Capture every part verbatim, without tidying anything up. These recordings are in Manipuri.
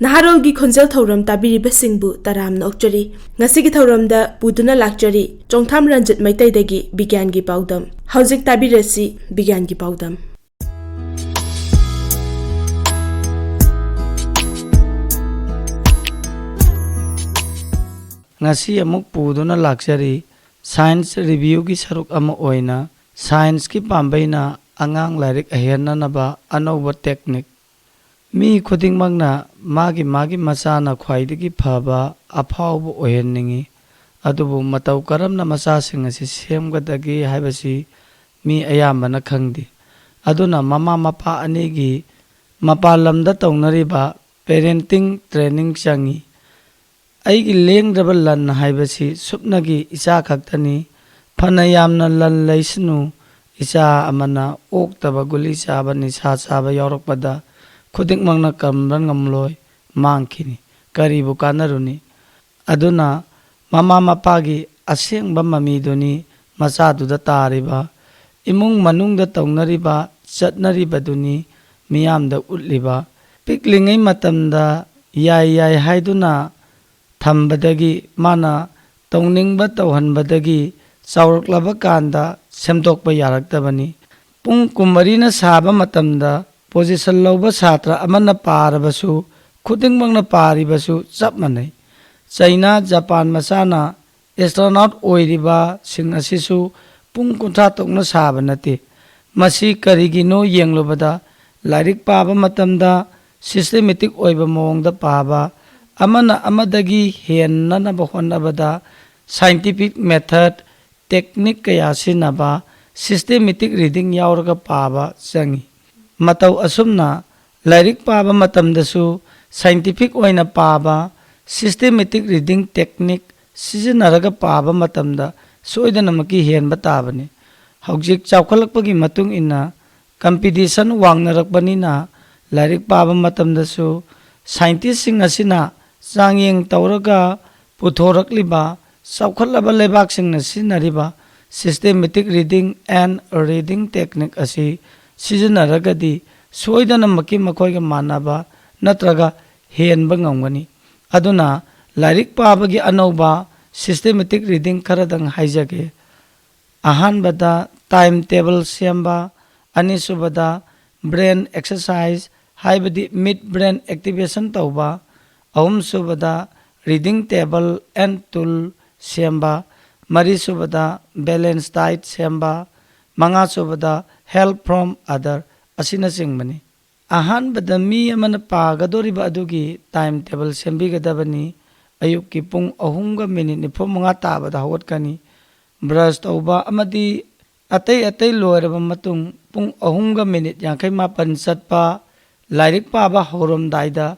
ꯅꯍꯥꯔꯣꯜꯒꯤ ꯈꯣꯟꯖꯦꯜ ꯊꯧꯔꯝ ꯇꯥꯕꯤꯔꯤꯕꯁꯤꯡꯕꯨ ꯇꯔꯥꯝꯅ ꯑꯣꯛꯆꯔꯤ꯫ ꯉꯁꯤꯒꯤ ꯊꯧꯔꯝꯗ ꯄꯨꯗꯨꯅ ꯂꯥꯛꯆꯔꯤ ꯆꯣꯡꯊꯥꯝ ꯔꯟꯖꯤꯠ ꯃꯩꯇꯩꯗꯒꯤ ꯕꯤꯒ꯭ꯌꯥꯟꯒꯤ ꯄꯥꯎꯗꯝ꯫ ꯍꯧꯖꯤꯛ ꯇꯥꯕꯤꯔꯁꯤ ꯕꯤꯒ꯭ꯌꯥꯟꯒꯤ ꯄꯥꯎꯗꯝ꯫ ꯉꯁꯤ ꯑꯃꯨꯛ ꯄꯨꯗꯨꯅ ꯂꯥꯛꯆꯔꯤ꯫ Science Reviewꯒꯤ ꯁꯔꯨꯛ ꯑꯃ ꯑꯣꯏꯅ, scienceꯀꯤ ꯄꯥꯝꯕꯩꯅ ꯑꯉꯥꯡ ꯂꯥꯏꯔꯤꯛ ꯍꯩꯍꯟꯅꯅꯕ ꯑꯅꯧꯕ technique꯫ ꯃꯤ ꯈꯨꯗꯤꯡꯃꯛꯅ ꯃꯥꯒꯤ ꯃꯥꯒꯤ ꯃꯆꯥꯅ ꯈ꯭ꯋꯥꯏꯗꯒꯤ ꯐꯕ, ꯑꯐꯥꯎꯕ ꯑꯣꯏꯍꯟꯅꯤꯡꯏ꯫ ꯑꯗꯨꯕꯨ ꯃꯇꯧ ꯀꯔꯝꯅ ꯃꯆꯥꯁꯤꯡ ꯑꯁꯤ ꯁꯦꯝꯒꯗꯒꯦ ꯍꯥꯏꯕꯁꯤ ꯃꯤ ꯑꯌꯥꯝꯕꯅ ꯈꯪꯗꯦ꯫ ꯑꯗꯨꯅ ꯃꯃꯥ ꯃꯄꯥ ꯑꯅꯤꯒꯤ ꯃꯄꯥꯟ ꯂꯝꯗ ꯇꯧꯅꯔꯤꯕ parenting training ꯆꯪꯏ꯫ ꯑꯩꯒꯤ ꯂꯦꯡꯗ꯭ꯔꯕ ꯂꯟ ꯍꯥꯏꯕꯁꯤ ꯁꯨꯞꯅꯒꯤ ꯏꯆꯥ ꯈꯛꯇꯅꯤ꯫ ꯐꯅ ꯌꯥꯝꯅ ꯂꯟ ꯂꯩꯁꯅꯨ, ꯏꯆꯥ ꯑꯃꯅ ꯑꯣꯛꯇꯕ ꯒꯨꯂꯤ ꯆꯥꯕ, ꯅꯤꯁꯥ ꯆꯥꯕ ꯌꯥꯎꯔꯛꯄꯗ ꯈꯨꯗꯤꯡꯃꯛꯅ ꯀꯟꯕ ꯉꯝꯂꯣꯏ, ꯃꯥꯡꯈꯤꯅꯤ꯫ ꯀꯔꯤꯕꯨ ꯀꯥꯟꯅꯔꯨꯅꯤ? ꯑꯗꯨꯅ ꯃꯃꯥ ꯃꯄꯥꯒꯤ ꯑꯁꯦꯡꯕ ꯃꯃꯤꯗꯨꯅꯤ ꯃꯆꯥꯗꯨꯗ ꯇꯥꯔꯤꯕ, ꯏꯃꯨꯡ ꯃꯅꯨꯡꯗ ꯇꯧꯅꯔꯤꯕ, ꯆꯠꯅꯔꯤꯕꯗꯨꯅꯤ ꯃꯤꯌꯥꯝꯗ ꯎꯠꯂꯤꯕ꯫ ꯄꯤꯛꯂꯤꯉꯩ ꯃꯇꯝꯗ ꯌꯥꯏ ꯌꯥꯏ ꯍꯥꯏꯗꯨꯅ ꯊꯝꯕꯗꯒꯤ ꯃꯥꯅ ꯇꯧꯅꯤꯡꯕ ꯇꯧꯍꯟꯕꯗꯒꯤ ꯆꯥꯎꯔꯛꯂꯕ ꯀꯥꯟꯗ ꯁꯦꯝꯗꯣꯛꯄ ꯌꯥꯔꯛꯇꯕꯅꯤ꯫ ꯄꯨꯡ ꯀꯨꯟꯃꯔꯤꯅ ꯁꯥꯕ ꯃꯇꯝꯗ position ꯂꯧꯕ ꯁꯥꯇ꯭ꯔ ꯑꯃꯅ ꯄꯥꯔꯕꯁꯨ ꯈꯨꯗꯤꯡꯃꯛꯅ ꯄꯥꯔꯤꯕꯁꯨ ꯆꯞ ꯃꯥꯟꯅꯩ꯫ ꯆꯩꯅꯥ, ꯖꯄꯥꯟ ꯃꯆꯥꯅ astronaut ꯑꯣꯏꯔꯤꯕꯁꯤꯡ ꯑꯁꯤꯁꯨ ꯄꯨꯡ ꯀꯨꯟꯊ꯭ꯔꯥ ꯇꯣꯛꯅ ꯁꯥꯕ ꯅꯠꯇꯦ꯫ ꯃꯁꯤ ꯀꯔꯤꯒꯤꯅꯣ ꯌꯦꯡꯂꯨꯕꯗ ꯂꯥꯏꯔꯤꯛ ꯄꯥꯕ ꯃꯇꯝꯗ systematic ꯑꯣꯏꯕ ꯃꯑꯣꯡꯗ ꯄꯥꯕ, ꯑꯃꯅ ꯑꯃꯗꯒꯤ ꯍꯦꯟꯅꯅꯕ ꯍꯣꯠꯅꯕꯗ scientific method, technique ꯀꯌꯥ ꯁꯤꯖꯤꯟꯅꯕ, systematic reading ꯌꯥꯎꯔꯒ ꯄꯥꯕ ꯆꯪꯏ꯫ ꯃꯇꯧ ꯑꯁꯨꯝꯅ ꯂꯥꯏꯔꯤꯛ ꯄꯥꯕ ꯃꯇꯝꯗꯁꯨ scientific ꯑꯣꯏꯅ ꯄꯥꯕ, systematic reading technique ꯁꯤꯖꯤꯟꯅꯔꯒ ꯄꯥꯕ ꯃꯇꯝꯗ ꯁꯣꯏꯗꯅꯃꯛꯀꯤ ꯍꯦꯟꯕ ꯇꯥꯕꯅꯤ꯫ ꯍꯧꯖꯤꯛ ꯆꯥꯎꯈꯠꯂꯛꯄꯒꯤ ꯃꯇꯨꯡ ꯏꯟꯅ competition ꯋꯥꯡꯅꯔꯛꯄꯅꯤꯅ ꯂꯥꯏꯔꯤꯛ ꯄꯥꯕ ꯃꯇꯝꯗꯁꯨ scientistꯁꯤꯡ ꯑꯁꯤꯅ ꯆꯥꯡꯌꯦꯡ ꯇꯧꯔꯒ ꯄꯨꯊꯣꯔꯛꯂꯤꯕ ꯆꯥꯎꯈꯠꯂꯕ ꯂꯩꯕꯥꯛꯁꯤꯡꯅ ꯁꯤꯖꯤꯟꯅꯔꯤꯕ systematic reading and reading technique ꯑꯁꯤ ꯁꯤꯖꯤꯟꯅꯔꯒꯗꯤ ꯁꯣꯏꯗꯅꯃꯛꯀꯤ ꯃꯈꯣꯏꯒ ꯃꯥꯟꯅꯕ ꯅꯠꯇ꯭ꯔꯒ ꯍꯦꯟꯕ ꯉꯝꯒꯅꯤ꯫ ꯑꯗꯨꯅ ꯂꯥꯏꯔꯤꯛ ꯄꯥꯕꯒꯤ ꯑꯅꯧꯕ systematic reading ꯈꯔꯗꯪ ꯍꯥꯏꯖꯒꯦ꯫ ꯑꯍꯥꯟꯕꯗ time table ꯁꯦꯝꯕ, ꯑꯅꯤꯁꯨꯕꯗ brain exercise ꯍꯥꯏꯕꯗꯤ mid brain activation ꯇꯧꯕ, ꯑꯍꯨꯝꯁꯨꯕꯗ reading table and tool ꯁꯦꯝꯕ, ꯃꯔꯤꯁꯨꯕꯗ balance diet ꯁꯦꯝꯕ, ꯃꯉꯥꯁꯨꯕꯗ help from other ꯑꯁꯤꯅꯆꯤꯡꯕꯅꯤ꯫ ꯑꯍꯥꯟꯕꯗ ꯃꯤ ꯑꯃꯅ ꯄꯥꯒꯗꯧꯔꯤꯕ ꯑꯗꯨꯒꯤ time table ꯁꯦꯝꯕꯤꯒꯗꯕꯅꯤ꯫ ꯑꯌꯨꯛꯀꯤ ꯄꯨꯡ ꯑꯍꯨꯝꯒ ꯃꯤꯅꯤꯠ ꯅꯤꯐꯨ ꯃꯉꯥ ꯇꯥꯕꯗ ꯍꯧꯒꯠꯀꯅꯤ꯫ Brush ꯇꯧꯕ ꯑꯃꯗꯤ ꯑꯇꯩ ꯑꯇꯩ ꯂꯣꯏꯔꯕ ꯃꯇꯨꯡ ꯄꯨꯡ ꯑꯍꯨꯝꯒ ꯃꯤꯅꯤꯠ ꯌꯥꯡꯈꯩ ꯃꯥꯄꯟ ꯆꯠꯄ, ꯂꯥꯏꯔꯤꯛ ꯄꯥꯕ ꯍꯧꯔꯝꯗꯥꯏꯗ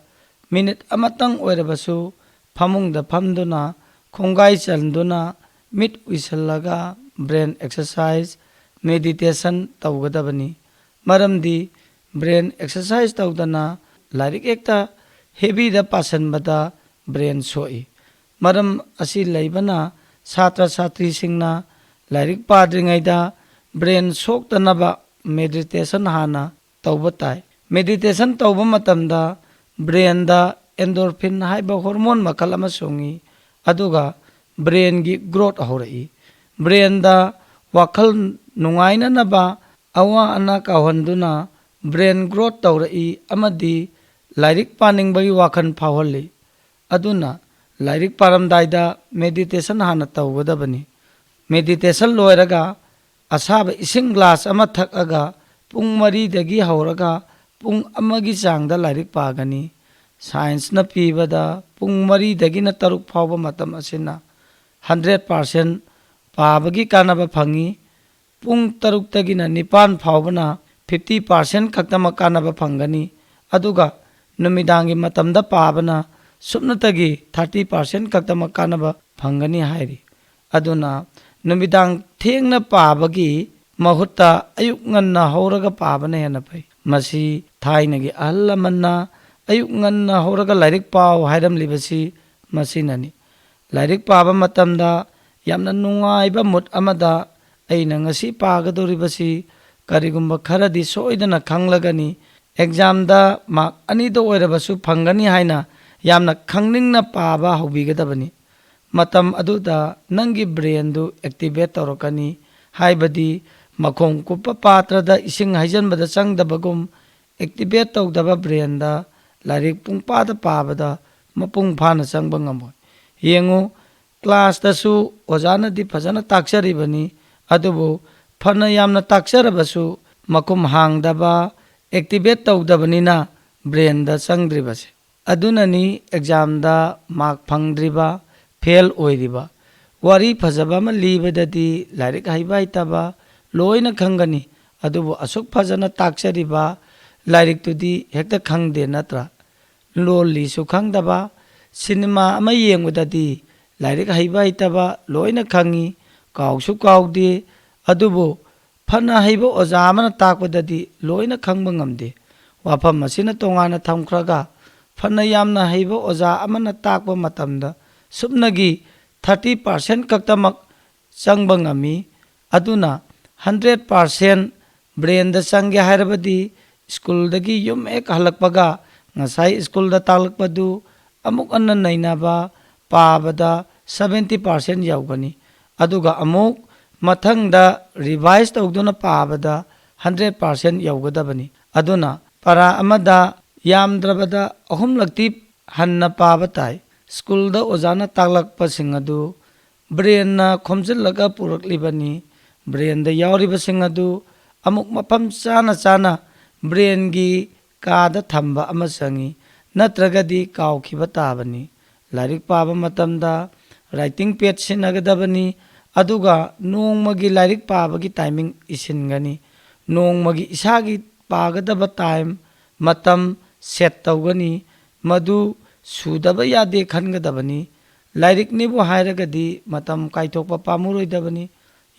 ꯃꯤꯅꯤꯠ ꯑꯃꯇꯪ ꯑꯣꯏꯔꯕꯁꯨ ꯐꯃꯨꯡꯗ ꯐꯝꯗꯨꯅ ꯈꯣꯡꯒꯥꯏ ꯆꯟꯗꯨꯅ ꯃꯤꯠ ꯎꯏꯁꯤꯜꯂꯒ brain exercise, meditation ꯇꯧꯒꯗꯕꯅꯤ꯫ ꯃꯔꯝꯗꯤ brain exercise ꯇꯧꯗꯅ ꯂꯥꯏꯔꯤꯛ ꯍꯦꯛꯇ heavy ꯗ ꯄꯥꯁꯟꯕꯗ brain ꯁꯣꯛꯏ꯫ ꯃꯔꯝ ꯑꯁꯤ ꯂꯩꯕꯅ ꯁꯥꯇ꯭ꯔ ꯁꯥꯇ꯭ꯔꯤꯁꯤꯡꯅ ꯂꯥꯏꯔꯤꯛ ꯄꯥꯗ꯭ꯔꯤꯉꯩꯗ brain ꯁꯣꯛꯇꯅꯕ meditation ꯍꯥꯟꯅ ꯇꯧꯕ ꯇꯥꯏ꯫ Meditation ꯇꯧꯕ ꯃꯇꯝꯗ brain ꯗ endorphin ꯍꯥꯏꯕ hormone ꯃꯈꯜ ꯑꯃ ꯆꯣꯡꯏ, ꯑꯗꯨꯒ brain ꯒꯤ growth ꯍꯧꯔꯛꯏ꯫ Brain ꯗ ꯋꯥꯈꯜ ꯅꯨꯡꯉꯥꯏꯅꯅꯕ ꯑꯋꯥ ꯑꯅꯥ ꯀꯥꯎꯍꯟꯗꯨꯅ brain growth ꯇꯧꯔꯛꯏ ꯑꯃꯗꯤ ꯂꯥꯏꯔꯤꯛ ꯄꯥꯅꯤꯡꯕꯒꯤ ꯋꯥꯈꯜ ꯐꯥꯎꯍꯜꯂꯤ꯫ ꯑꯗꯨꯅ ꯂꯥꯏꯔꯤꯛ ꯄꯥꯔꯝꯗꯥꯏꯗ meditation ꯍꯥꯟꯅ ꯇꯧꯒꯗꯕꯅꯤ꯫ Meditation ꯂꯣꯏꯔꯒ ꯑꯁꯥꯕ ꯏꯁꯤꯡ glass ꯑꯃ ꯊꯛꯑꯒ ꯄꯨꯡ ꯃꯔꯤꯗꯒꯤ ꯍꯧꯔꯒ ꯄꯨꯡ ꯑꯃꯒꯤ ꯆꯥꯡꯗ ꯂꯥꯏꯔꯤꯛ ꯄꯥꯒꯅꯤ꯫ Science ꯅ ꯄꯤꯕꯗ ꯄꯨꯡ ꯃꯔꯤꯗꯒꯤꯅ ꯇꯔꯨꯛ ꯐꯥꯎꯕ ꯃꯇꯝ ꯑꯁꯤꯅ hundred percent ꯄꯥꯕꯒꯤ ꯀꯥꯟꯅꯕ ꯐꯪꯏ꯫ ꯄꯨꯡ ꯇꯔꯨꯛꯇꯒꯤꯅ ꯅꯤꯄꯥꯟ ꯐꯥꯎꯕꯅ fifty percent ꯈꯛꯇꯃꯛ ꯀꯥꯟꯅꯕ ꯐꯪꯒꯅꯤ, ꯑꯗꯨꯒ ꯅꯨꯃꯤꯗꯥꯡꯒꯤ ꯃꯇꯝꯗ ꯄꯥꯕꯅ ꯁꯨꯞꯅꯇꯒꯤ thirty percent ꯈꯛꯇꯃꯛ ꯀꯥꯟꯅꯕ ꯐꯪꯒꯅꯤ ꯍꯥꯏꯔꯤ꯫ ꯑꯗꯨꯅ ꯅꯨꯃꯤꯗꯥꯡ ꯊꯦꯡꯅ ꯄꯥꯕꯒꯤ ꯃꯍꯨꯠꯇ ꯑꯌꯨꯛ ꯉꯟꯅ ꯍꯧꯔꯒ ꯄꯥꯕꯅ ꯍꯦꯟꯅ ꯐꯩ꯫ ꯃꯁꯤ ꯊꯥꯏꯅꯒꯤ ꯑꯍꯜ ꯂꯃꯟꯅ ꯑꯌꯨꯛ ꯉꯟꯅ ꯍꯧꯔꯒ ꯂꯥꯏꯔꯤꯛ ꯄꯥꯎ ꯍꯥꯏꯔꯝꯂꯤꯕꯁꯤ ꯃꯁꯤꯅꯅꯤ꯫ ꯂꯥꯏꯔꯤꯛ ꯄꯥꯕ ꯃꯇꯝꯗ ꯌꯥꯝꯅ ꯅꯨꯡꯉꯥꯏꯕ mood ꯑꯃꯗ ꯑꯩꯅ ꯉꯁꯤ ꯄꯥꯒꯗꯧꯔꯤꯕꯁꯤ ꯀꯔꯤꯒꯨꯝꯕ ꯈꯔꯗꯤ ꯁꯣꯏꯗꯅ ꯈꯪꯂꯒꯅꯤ꯫ ꯑꯦꯛꯖꯥꯝꯗ ꯃꯥꯔꯛ ꯑꯅꯤꯗ ꯑꯣꯏꯔꯕꯁꯨ ꯐꯪꯒꯅꯤ ꯍꯥꯏꯅ ꯌꯥꯝꯅ ꯈꯪꯅꯤꯡꯅ ꯄꯥꯕ ꯍꯧꯕꯤꯒꯗꯕꯅꯤ꯫ ꯃꯇꯝ ꯑꯗꯨꯗ ꯅꯪꯒꯤ ꯕ꯭ꯔꯦꯟꯗꯨ ꯑꯦꯛꯇꯤꯚꯦꯠ ꯇꯧꯔꯛꯀꯅꯤ, ꯍꯥꯏꯕꯗꯤ ꯃꯈꯣꯡ ꯀꯨꯞꯄ ꯄꯥꯇ꯭ꯔꯗ ꯏꯁꯤꯡ ꯍꯩꯖꯤꯟꯕꯗ ꯆꯪꯗꯕꯒꯨꯝ, ꯑꯦꯛꯇꯤꯚꯦꯠ ꯇꯧꯗꯕ ꯕ꯭ꯔꯦꯟꯗ ꯂꯥꯏꯔꯤꯛ ꯄꯨꯡꯄꯥꯗ ꯄꯥꯕꯗ ꯃꯄꯨꯡ ꯐꯥꯅ ꯆꯪꯕ ꯉꯝꯃꯣꯏ꯫ ꯌꯦꯡꯉꯨ, ꯀ꯭ꯂꯥꯁꯇꯁꯨ ꯑꯣꯖꯥꯅꯗꯤ ꯐꯖꯅ ꯇꯥꯛꯆꯔꯤꯕꯅꯤ, ꯑꯗꯨꯕꯨ ꯐꯅ ꯌꯥꯝꯅ ꯇꯥꯛꯆꯔꯕꯁꯨ ꯃꯈꯨꯝ ꯍꯥꯡꯗꯕ, ꯑꯦꯛꯇꯤꯚꯦꯠ ꯇꯧꯗꯕꯅꯤꯅ ꯕ꯭ꯔꯦꯟꯗ ꯆꯪꯗ꯭ꯔꯤꯕꯁꯦ꯫ ꯑꯗꯨꯅꯅꯤ ꯑꯦꯛꯖꯥꯝꯗ ꯃꯥꯔꯛ ꯐꯪꯗ꯭ꯔꯤꯕ, ꯐꯦꯜ ꯑꯣꯏꯔꯤꯕ꯫ ꯋꯥꯔꯤ ꯐꯖꯕ ꯑꯃ ꯂꯤꯕꯗꯗꯤ ꯂꯥꯏꯔꯤꯛ ꯍꯩꯕ ꯍꯩꯇꯕ ꯂꯣꯏꯅ ꯈꯪꯒꯅꯤ, ꯑꯗꯨꯕꯨ ꯑꯁꯨꯛ ꯐꯖꯅ ꯇꯥꯛꯆꯔꯤꯕ ꯂꯥꯏꯔꯤꯛꯇꯨꯗꯤ ꯍꯦꯛꯇ ꯈꯪꯗꯦ ꯅꯠꯇ꯭ꯔꯥ? ꯂꯣꯜꯂꯤꯁꯨ ꯈꯪꯗꯕ, ꯁꯤꯅꯦꯃꯥ ꯑꯃ ꯌꯦꯡꯕꯗꯗꯤ ꯂꯥꯏꯔꯤꯛ ꯍꯩꯕ ꯍꯩꯇꯕ ꯂꯣꯏꯅ ꯈꯪꯉꯤ, ꯀꯥꯎꯁꯨ ꯀꯥꯎꯗꯦ, ꯑꯗꯨꯕꯨ ꯐꯅ ꯍꯩꯕ ꯑꯣꯖꯥ ꯑꯃꯅ ꯇꯥꯛꯄꯗꯗꯤ ꯂꯣꯏꯅ ꯈꯪꯕ ꯉꯝꯗꯦ꯫ ꯋꯥꯐꯝ ꯑꯁꯤꯅ ꯇꯣꯉꯥꯟꯅ ꯊꯝꯈ꯭ꯔꯒ, ꯐꯅ ꯌꯥꯝꯅ ꯍꯩꯕ ꯑꯣꯖꯥ ꯑꯃꯅ ꯇꯥꯛꯄ ꯃꯇꯝꯗ ꯁꯨꯞꯅꯒꯤ ꯊꯥꯔꯇꯤ ꯄꯥꯔꯁꯦꯟ ꯈꯛꯇꯃꯛ ꯆꯪꯕ ꯉꯝꯃꯤ꯫ ꯑꯗꯨꯅ ꯍꯟꯗ꯭ꯔꯦꯠ ꯄꯥꯔꯁꯦꯟ ꯕ꯭ꯔꯦꯟꯗ ꯆꯪꯒꯦ ꯍꯥꯏꯔꯕꯗꯤ ꯁ꯭ꯀꯨꯜꯗꯒꯤ ꯌꯨꯝ ꯍꯦꯛ ꯍꯜꯂꯛꯄꯒ ꯉꯁꯥꯏ ꯁ꯭ꯀꯨꯜꯗ ꯇꯥꯛꯂꯛꯄꯗꯨ ꯑꯃꯨꯛ ꯍꯟꯅ ꯅꯩꯅꯕ, ꯄꯥꯕꯗ ꯁꯕꯦꯟꯇꯤ ꯄꯥꯔꯁꯦꯟ ꯌꯧꯒꯅꯤ꯫ ꯑꯗꯨꯒ ꯑꯃꯨꯛ ꯃꯊꯪꯗ ꯔꯤꯚꯥꯏꯁ ꯇꯧꯗꯨꯅ ꯄꯥꯕꯗ ꯍꯟꯗ꯭ꯔꯦꯠ ꯄꯥꯔꯁꯦꯟ ꯌꯧꯒꯗꯕꯅꯤ꯫ ꯑꯗꯨꯅ ꯄꯔꯥ ꯑꯃꯗ ꯌꯥꯝꯗ꯭ꯔꯕꯗ ꯑꯍꯨꯝꯂꯛꯇꯤ ꯍꯟꯅ ꯄꯥꯕ ꯇꯥꯏ꯫ ꯁ꯭ꯀꯨꯜꯗ ꯑꯣꯖꯥꯅ ꯇꯥꯛꯂꯛꯄꯁꯤꯡ ꯑꯗꯨ ꯕ꯭ꯔꯦꯟꯅ ꯈꯣꯝꯖꯤꯜꯂꯒ ꯄꯨꯔꯛꯂꯤꯕꯅꯤ꯫ ꯕ꯭ꯔꯦꯟꯗ ꯌꯥꯎꯔꯤꯕꯁꯤꯡ ꯑꯗꯨ ꯑꯃꯨꯛ ꯃꯐꯝ ꯆꯥꯅ ꯆꯥꯅ ꯕ꯭ꯔꯦꯟꯒꯤ ꯀꯥꯗ ꯊꯝꯕ ꯑꯃ ꯆꯪꯏ, ꯅꯠꯇ꯭ꯔꯒꯗꯤ ꯀꯥꯎꯈꯤꯕ ꯇꯥꯕꯅꯤ꯫ ꯂꯥꯏꯔꯤꯛ ꯄꯥꯕ ꯃꯇꯝꯗ ꯔꯥꯏꯇꯤꯡ ꯄꯦꯗ ꯁꯤꯖꯤꯟꯅꯒꯗꯕꯅꯤ, ꯑꯗꯨꯒ ꯅꯣꯡꯃꯒꯤ ꯂꯥꯏꯔꯤꯛ ꯄꯥꯕꯒꯤ ꯇꯥꯏꯃꯤꯡ ꯏꯁꯤꯟꯒꯅꯤ꯫ ꯅꯣꯡꯃꯒꯤ ꯏꯁꯥꯒꯤ ꯄꯥꯒꯗꯕ ꯇꯥꯏꯝ, ꯃꯇꯝ ꯁꯦꯠ ꯇꯧꯒꯅꯤ꯫ ꯃꯗꯨ ꯁꯨꯗꯕ ꯌꯥꯗꯦ ꯈꯟꯒꯗꯕꯅꯤ꯫ ꯂꯥꯏꯔꯤꯛꯅꯤꯕꯨ ꯍꯥꯏꯔꯒꯗꯤ ꯃꯇꯝ ꯀꯥꯏꯊꯣꯛꯄ ꯄꯥꯝꯃꯔꯣꯏꯗꯕꯅꯤ꯫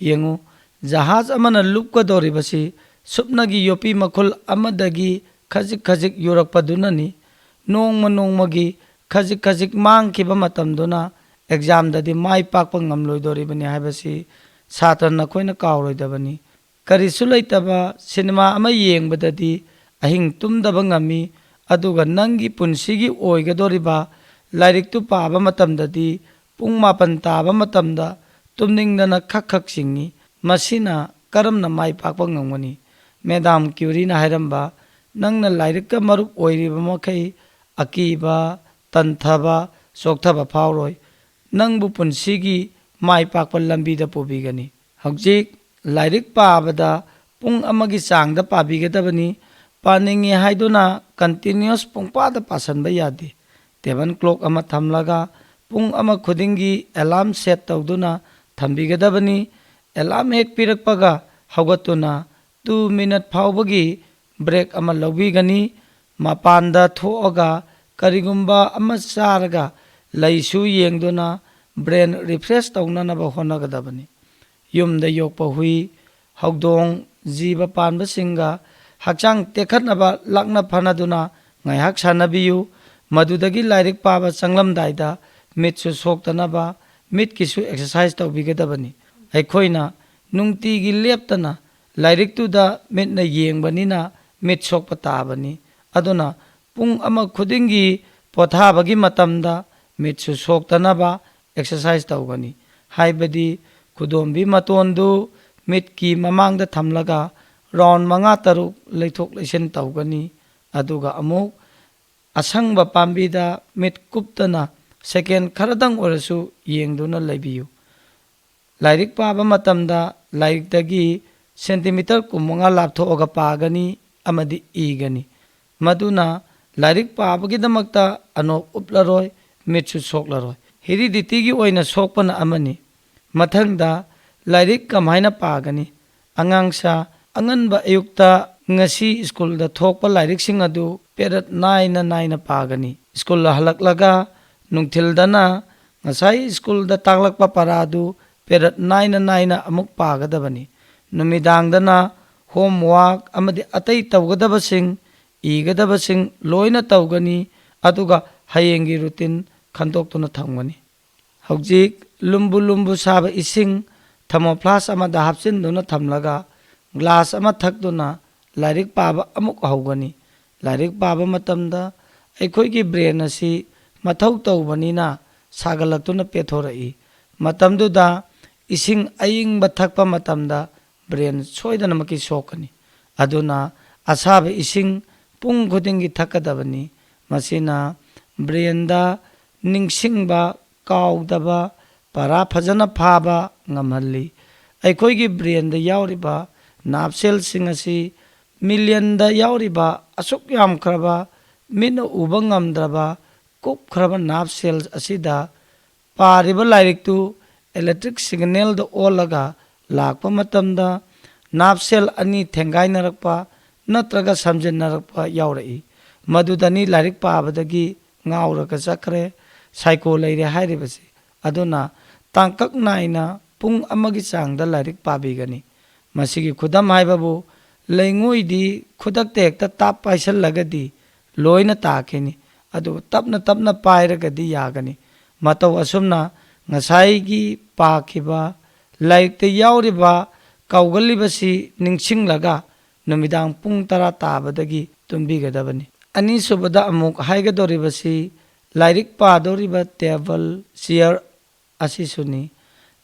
ꯌꯦꯡꯉꯨ, ꯖꯍꯥꯖ ꯑꯃꯅ ꯂꯨꯞꯀꯗꯧꯔꯤꯕꯁꯤ ꯁꯨꯞꯅꯒꯤ ꯌꯣꯠꯄꯤ ꯃꯈꯨꯜ ꯑꯃꯗꯒꯤ ꯈꯖꯤꯛ ꯈꯖꯤꯛ ꯌꯨꯔꯛꯄꯗꯨꯅꯅꯤ꯫ ꯅꯣꯡꯃ ꯅꯣꯡꯃꯒꯤ ꯈꯖꯤꯛ ꯈꯖꯤꯛ ꯃꯥꯡꯈꯤꯕ ꯃꯇꯝꯗꯨꯅ ꯑꯦꯛꯖꯥꯝꯗꯗꯤ ꯃꯥꯏ ꯄꯥꯛꯄ ꯉꯝꯂꯣꯏꯗꯧꯔꯤꯕꯅꯤ ꯍꯥꯏꯕꯁꯤ ꯁꯥꯇ꯭ꯔ ꯅꯈꯣꯏꯅ ꯀꯥꯎꯔꯣꯏꯗꯕꯅꯤ꯫ ꯀꯔꯤꯁꯨ ꯂꯩꯇꯕ ꯁꯤꯅꯦꯃꯥ ꯑꯃ ꯌꯦꯡꯕꯗꯗꯤ ꯑꯍꯤꯡ ꯇꯨꯝꯗꯕ ꯉꯝꯃꯤ, ꯑꯗꯨꯒ ꯅꯪꯒꯤ ꯄꯨꯟꯁꯤꯒꯤ ꯑꯣꯏꯒꯗꯧꯔꯤꯕ ꯂꯥꯏꯔꯤꯛꯇꯨ ꯄꯥꯕ ꯃꯇꯝꯗꯗꯤ ꯄꯨꯡ ꯃꯥꯄꯟ ꯇꯥꯕ ꯃꯇꯝꯗ ꯇꯨꯝꯅꯤꯡꯗꯅ ꯈꯛ ꯈꯛ ꯆꯤꯡꯏ꯫ ꯃꯁꯤꯅ ꯀꯔꯝꯅ ꯃꯥꯏ ꯄꯥꯛꯄ ꯉꯝꯒꯅꯤ? ꯃꯦꯗꯥꯝ ꯀ꯭ꯌꯨꯔꯤꯅ ꯍꯥꯏꯔꯝꯕ, "ꯅꯪꯅ ꯂꯥꯏꯔꯤꯛꯀ ꯃꯔꯨꯞ ꯑꯣꯏꯔꯤꯕ ꯃꯈꯩ ꯑꯀꯤꯕ, ꯇꯟꯊꯕ, ꯆꯣꯛꯊꯕ ꯐꯥꯎꯔꯣꯏ꯫ ꯅꯪꯕꯨ ꯄꯨꯟꯁꯤꯒꯤ ꯃꯥꯏ ꯄꯥꯛꯄ ꯂꯝꯕꯤꯗ ꯄꯨꯕꯤꯒꯅꯤ꯫" ꯍꯧꯖꯤꯛ ꯂꯥꯏꯔꯤꯛ ꯄꯥꯕꯗ ꯄꯨꯡ ꯑꯃꯒꯤ ꯆꯥꯡꯗ ꯄꯥꯕꯤꯒꯗꯕꯅꯤ꯫ ꯄꯥꯅꯤꯡꯉꯤ ꯍꯥꯏꯗꯨꯅ continuous ꯄꯨꯡꯄꯥꯗ ꯄꯥꯁꯟꯕ ꯌꯥꯗꯦ꯫ Table clock ꯑꯃ ꯊꯝꯂꯒ ꯄꯨꯡ ꯑꯃ ꯈꯨꯗꯤꯡꯒꯤ alarm set ꯇꯧꯗꯨꯅ ꯊꯝꯕꯤꯒꯗꯕꯅꯤ꯫ Alarm ꯍꯦꯛ ꯄꯤꯔꯛꯄꯒ ꯍꯧꯒꯠꯇꯨꯅ two minute ꯐꯥꯎꯕꯒꯤ break ꯑꯃ ꯂꯧꯕꯤꯒꯅꯤ꯫ ꯃꯄꯥꯟꯗ ꯊꯣꯛꯑꯒ ꯀꯔꯤꯒꯨꯝꯕ ꯑꯃ ꯆꯥꯔꯒ ꯂꯩꯁꯨ ꯌꯦꯡꯗꯨꯅ brain refresh ꯇꯧꯅꯅꯕ ꯍꯣꯠꯅꯒꯗꯕꯅꯤ꯫ ꯌꯨꯝꯗ ꯌꯣꯛꯄ ꯍꯨꯏ, ꯍꯧꯗꯣꯡ, ꯖꯤꯕ ꯄꯥꯟꯕꯁꯤꯡꯒ ꯍꯛꯆꯥꯡ ꯇꯦꯛꯈꯠꯅꯕ ꯂꯥꯛꯅ ꯐꯅꯗꯨꯅ ꯉꯥꯏꯍꯥꯛ ꯁꯥꯟꯅꯕꯤꯌꯨ꯫ ꯃꯗꯨꯗꯒꯤ ꯂꯥꯏꯔꯤꯛ ꯄꯥꯕ ꯆꯪꯂꯝꯗꯥꯏꯗ ꯃꯤꯠꯁꯨ ꯁꯣꯛꯇꯅꯕ ꯃꯤꯠꯀꯤꯁꯨ exercise ꯇꯧꯕꯤꯒꯗꯕꯅꯤ꯫ ꯑꯩꯈꯣꯏꯅ ꯅꯨꯡꯇꯤꯒꯤ ꯂꯦꯞꯇꯅ ꯂꯥꯏꯔꯤꯛꯇꯨꯗ ꯃꯤꯠꯅ ꯌꯦꯡꯕꯅꯤꯅ ꯃꯤꯠ ꯁꯣꯛꯄ ꯇꯥꯕꯅꯤ꯫ ꯑꯗꯨꯅ ꯄꯨꯡ ꯑꯃ ꯈꯨꯗꯤꯡꯒꯤ ꯄꯣꯊꯥꯕꯒꯤ ꯃꯇꯝꯗ ꯃꯤꯠꯁꯨ ꯁꯣꯛꯇꯅꯕ exercise ꯇꯧꯒꯅꯤ꯫ ꯍꯥꯏꯕꯗꯤ ꯈꯨꯗꯣꯝꯕꯤ ꯃꯇꯣꯟꯗꯨ ꯃꯤꯠꯀꯤ ꯃꯃꯥꯡꯗ ꯊꯝꯂꯒ round ꯃꯉꯥ ꯇꯔꯨꯛ ꯂꯩꯊꯣꯛ ꯂꯩꯁꯤꯟ ꯇꯧꯒꯅꯤ꯫ ꯑꯗꯨꯒ ꯑꯃꯨꯛ ꯑꯁꯪꯕ ꯄꯥꯝꯕꯤꯗ ꯃꯤꯠ ꯀꯨꯞꯇꯅ second ꯈꯔꯗꯪ ꯑꯣꯏꯔꯁꯨ ꯌꯦꯡꯗꯨꯅ ꯂꯩꯕꯤꯌꯨ꯫ ꯂꯥꯏꯔꯤꯛ ꯄꯥꯕ ꯃꯇꯝꯗ ꯂꯥꯏꯔꯤꯛꯇꯒꯤ centimeter ꯀꯨꯟꯃꯉꯥ ꯂꯥꯞꯊꯣꯛꯑꯒ ꯄꯥꯒꯅꯤ ꯑꯃꯗꯤ ꯏꯒꯅꯤ꯫ ꯃꯗꯨꯅ ꯂꯥꯏꯔꯤꯛ ꯄꯥꯕꯒꯤꯗꯃꯛꯇ ꯑꯅꯣꯞ ꯎꯞꯂꯔꯣꯏ, ꯃꯤꯠꯁꯨ ꯁꯣꯛꯂꯔꯣꯏ꯫ Heredity ꯒꯤ ꯑꯣꯏꯅ ꯁꯣꯛꯄꯅ ꯑꯃꯅꯤ꯫ ꯃꯊꯪꯗ ꯂꯥꯏꯔꯤꯛ ꯀꯃꯥꯏꯅ ꯄꯥꯒꯅꯤ? ꯑꯉꯥꯡꯁꯥ, ꯑꯉꯟꯕ ꯑꯌꯨꯛꯇ ꯉꯁꯤ ꯁ꯭ꯀꯨꯜꯗ ꯊꯣꯛꯄ ꯂꯥꯏꯔꯤꯛꯁꯤꯡ ꯑꯗꯨ ꯄꯦꯔꯠ ꯅꯥꯏꯅ ꯅꯥꯏꯅ ꯄꯥꯒꯅꯤ꯫ ꯁ꯭ꯀꯨꯜ ꯍꯜꯂꯛꯂꯒ ꯅꯨꯡꯊꯤꯜꯗꯅ ꯉꯁꯥꯏ ꯁ꯭ꯀꯨꯜꯗ ꯇꯥꯛꯂꯛꯄ ꯄꯔꯥꯗꯨ ꯄꯦꯔꯠ ꯅꯥꯏꯅ ꯅꯥꯏꯅ ꯑꯃꯨꯛ ꯄꯥꯒꯗꯕꯅꯤ꯫ ꯅꯨꯃꯤꯗꯥꯡꯗꯅ homework ꯑꯃꯗꯤ ꯑꯇꯩ ꯇꯧꯒꯗꯕꯁꯤꯡ, ꯏꯒꯗꯕꯁꯤꯡ ꯂꯣꯏꯅ ꯇꯧꯒꯅꯤ, ꯑꯗꯨꯒ ꯍꯌꯦꯡꯒꯤ routine ꯈꯟꯗꯣꯛꯇꯨꯅ ꯊꯝꯒꯅꯤ꯫ ꯍꯧꯖꯤꯛ ꯂꯨꯝꯕꯨ ꯂꯨꯝꯕꯨ ꯁꯥꯕ ꯏꯁꯤꯡ thermoflask ꯑꯃꯗ ꯍꯥꯞꯆꯤꯟꯗꯨꯅ ꯊꯝꯂꯒ glass ꯑꯃ ꯊꯛꯇꯨꯅ ꯂꯥꯏꯔꯤꯛ ꯄꯥꯕ ꯑꯃꯨꯛ ꯍꯧꯒꯅꯤ꯫ ꯂꯥꯏꯔꯤꯛ ꯄꯥꯕ ꯃꯇꯝꯗ ꯑꯩꯈꯣꯏꯒꯤ ꯕ꯭ꯔꯦꯟ ꯑꯁꯤ ꯃꯊꯧ ꯇꯧꯕꯅꯤꯅ ꯁꯥꯒꯠꯂꯛꯇꯨꯅ ꯄꯦꯊꯣꯔꯛꯏ꯫ ꯃꯇꯝꯗꯨꯗ ꯏꯁꯤꯡ ꯑꯏꯪꯕ ꯊꯛꯄ ꯃꯇꯝꯗ ꯕ꯭ꯔꯦꯟ ꯁꯣꯏꯗꯅꯃꯛꯀꯤ ꯁꯣꯛꯀꯅꯤ꯫ ꯑꯗꯨꯅ ꯑꯁꯥꯕ ꯏꯁꯤꯡ ꯄꯨꯡ ꯈꯨꯗꯤꯡꯒꯤ ꯊꯛꯀꯗꯕꯅꯤ꯫ ꯃꯁꯤꯅ ꯕ꯭ꯔꯦꯟꯗ ꯅꯤꯡꯁꯤꯡꯕ, ꯀꯥꯎꯗꯕ, ꯄꯔꯥ ꯐꯖꯅ ꯐꯥꯕ ꯉꯝꯍꯜꯂꯤ꯫ ꯑꯩꯈꯣꯏꯒꯤ ꯕ꯭ꯔꯦꯟꯗ ꯌꯥꯎꯔꯤꯕ ꯅꯥꯞ ꯁꯦꯜꯁꯤꯡ ꯑꯁꯤ ꯃꯤꯂꯤꯌꯟꯗ ꯌꯥꯎꯔꯤꯕ ꯑꯁꯨꯛ ꯌꯥꯝꯈ꯭ꯔꯕ ꯃꯤꯠꯅ ꯎꯕ ꯉꯝꯗ꯭ꯔꯕ ꯀꯨꯞꯈ꯭ꯔꯕ ꯅꯥꯞ ꯁꯦꯜ ꯑꯁꯤꯗ ꯄꯥꯔꯤꯕ ꯂꯥꯏꯔꯤꯛꯇꯨ ꯏꯂꯦꯛꯇ꯭ꯔꯤꯛ ꯁꯤꯒꯅꯦꯜꯗ ꯑꯣꯜꯂꯒ ꯂꯥꯛꯄ ꯃꯇꯝꯗ ꯅꯥꯞ ꯁꯦꯜ ꯑꯅꯤ ꯊꯦꯡꯒꯥꯏꯅꯔꯛꯄ ꯅꯠꯇ꯭ꯔꯒ ꯁꯝꯖꯤꯟꯅꯔꯛꯄ ꯌꯥꯎꯔꯛꯏ꯫ ꯃꯗꯨꯗꯅꯤ ꯂꯥꯏꯔꯤꯛ ꯄꯥꯕꯗꯒꯤ ꯉꯥꯎꯔꯒ ꯆꯠꯈ꯭ꯔꯦ, ꯁꯥꯏꯀꯣ ꯂꯩꯔꯦ ꯍꯥꯏꯔꯤꯕꯁꯤ꯫ ꯑꯗꯨꯅ ꯇꯥꯡꯀꯛ ꯅꯥꯏꯅ ꯄꯨꯡ ꯑꯃꯒꯤ ꯆꯥꯡꯗ ꯂꯥꯏꯔꯤꯛ ꯄꯥꯕꯤꯒꯅꯤ꯫ ꯃꯁꯤꯒꯤ ꯈꯨꯗꯝ ꯍꯥꯏꯕꯕꯨ ꯂꯩꯉꯣꯏꯗꯤ ꯈꯨꯗꯛꯇ ꯍꯦꯛꯇ ꯇꯥꯞ ꯄꯥꯏꯁꯜꯂꯒꯗꯤ ꯂꯣꯏꯅ ꯇꯥꯈꯤꯅꯤ꯫ ꯑꯗꯨꯕꯨ ꯇꯞꯅ ꯇꯞꯅ ꯄꯥꯏꯔꯒꯗꯤ ꯌꯥꯒꯅꯤ꯫ ꯃꯇꯧ ꯑꯁꯨꯝꯅ ꯉꯁꯥꯏꯒꯤ ꯄꯥꯈꯤꯕ ꯂꯥꯏꯔꯤꯛꯇ ꯌꯥꯎꯔꯤꯕ ꯀꯥꯎꯒꯜꯂꯤꯕꯁꯤ ꯅꯤꯡꯁꯤꯡꯂꯒ ꯅꯨꯃꯤꯗꯥꯡ ꯄꯨꯡ ꯇꯔꯥ ꯇꯥꯕꯗꯒꯤ ꯇꯨꯝꯕꯤꯒꯗꯕꯅꯤ꯫ ꯑꯅꯤꯁꯨꯕꯗ ꯑꯃꯨꯛ ꯍꯥꯏꯒꯗꯧꯔꯤꯕꯁꯤ ꯂꯥꯏꯔꯤꯛ ꯄꯥꯗꯧꯔꯤꯕ ꯇꯦꯕꯜ, ꯆꯤꯌꯔ ꯑꯁꯤꯁꯨꯅꯤ꯫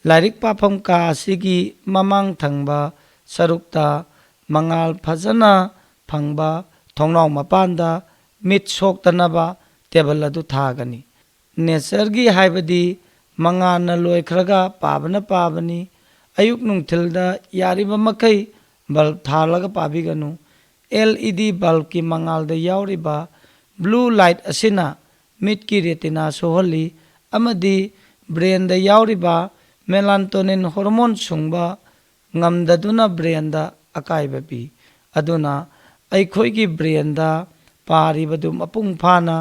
ꯂꯥꯏꯔꯤꯛ ꯄꯥꯐꯝ ꯀꯥ ꯑꯁꯤꯒꯤ ꯃꯃꯥꯡ ꯊꯪꯕ ꯁꯔꯨꯛꯇ ꯃꯉꯥꯜ ꯐꯖꯅ ꯐꯪꯕ ꯊꯣꯡꯅꯥꯎ ꯃꯄꯥꯟꯗ ꯃꯤꯠ ꯁꯣꯛꯇꯅꯕ ꯇꯦꯕꯜ ꯑꯗꯨ ꯊꯥꯒꯅꯤ꯫ ꯅꯦꯆꯔꯒꯤ ꯍꯥꯏꯕꯗꯤ ꯃꯉꯥꯜꯅ ꯂꯣꯏꯈ꯭ꯔꯒ ꯄꯥꯕꯅ ꯄꯥꯕꯅꯤ꯫ ꯑꯌꯨꯛ ꯅꯨꯡꯊꯤꯜꯗ ꯌꯥꯔꯤꯕ ꯃꯈꯩ ꯕꯜꯕ ꯊꯥꯜꯂꯒ ꯄꯥꯕꯤꯒꯅꯨ꯫ ꯑꯦꯜ ꯏ ꯗꯤ ꯕꯜꯕꯀꯤ ꯃꯉꯥꯜꯗ ꯌꯥꯎꯔꯤꯕ ꯕ꯭ꯂꯨ ꯂꯥꯏꯠ ꯑꯁꯤꯅ ꯃꯤꯠꯀꯤ ꯔꯦꯇꯤꯅꯥ ꯁꯣꯛꯍꯜꯂꯤ ꯑꯃꯗꯤ ꯕ꯭ꯔꯦꯟꯗ ꯌꯥꯎꯔꯤꯕ ꯃꯦꯂꯥꯟꯇꯣꯅꯤꯟ ꯍꯣꯔꯃꯣꯟ ꯁꯨꯡꯕ ꯉꯝꯗꯗꯨꯅ ꯕ꯭ꯔꯦꯟꯗ ꯑꯀꯥꯏꯕ ꯄꯤ꯫ ꯑꯗꯨꯅ ꯑꯩꯈꯣꯏꯒꯤ ꯕ꯭ꯔꯦꯟꯗ ꯄꯥꯔꯤꯕꯗꯨ ꯃꯄꯨꯡ ꯐꯥꯅ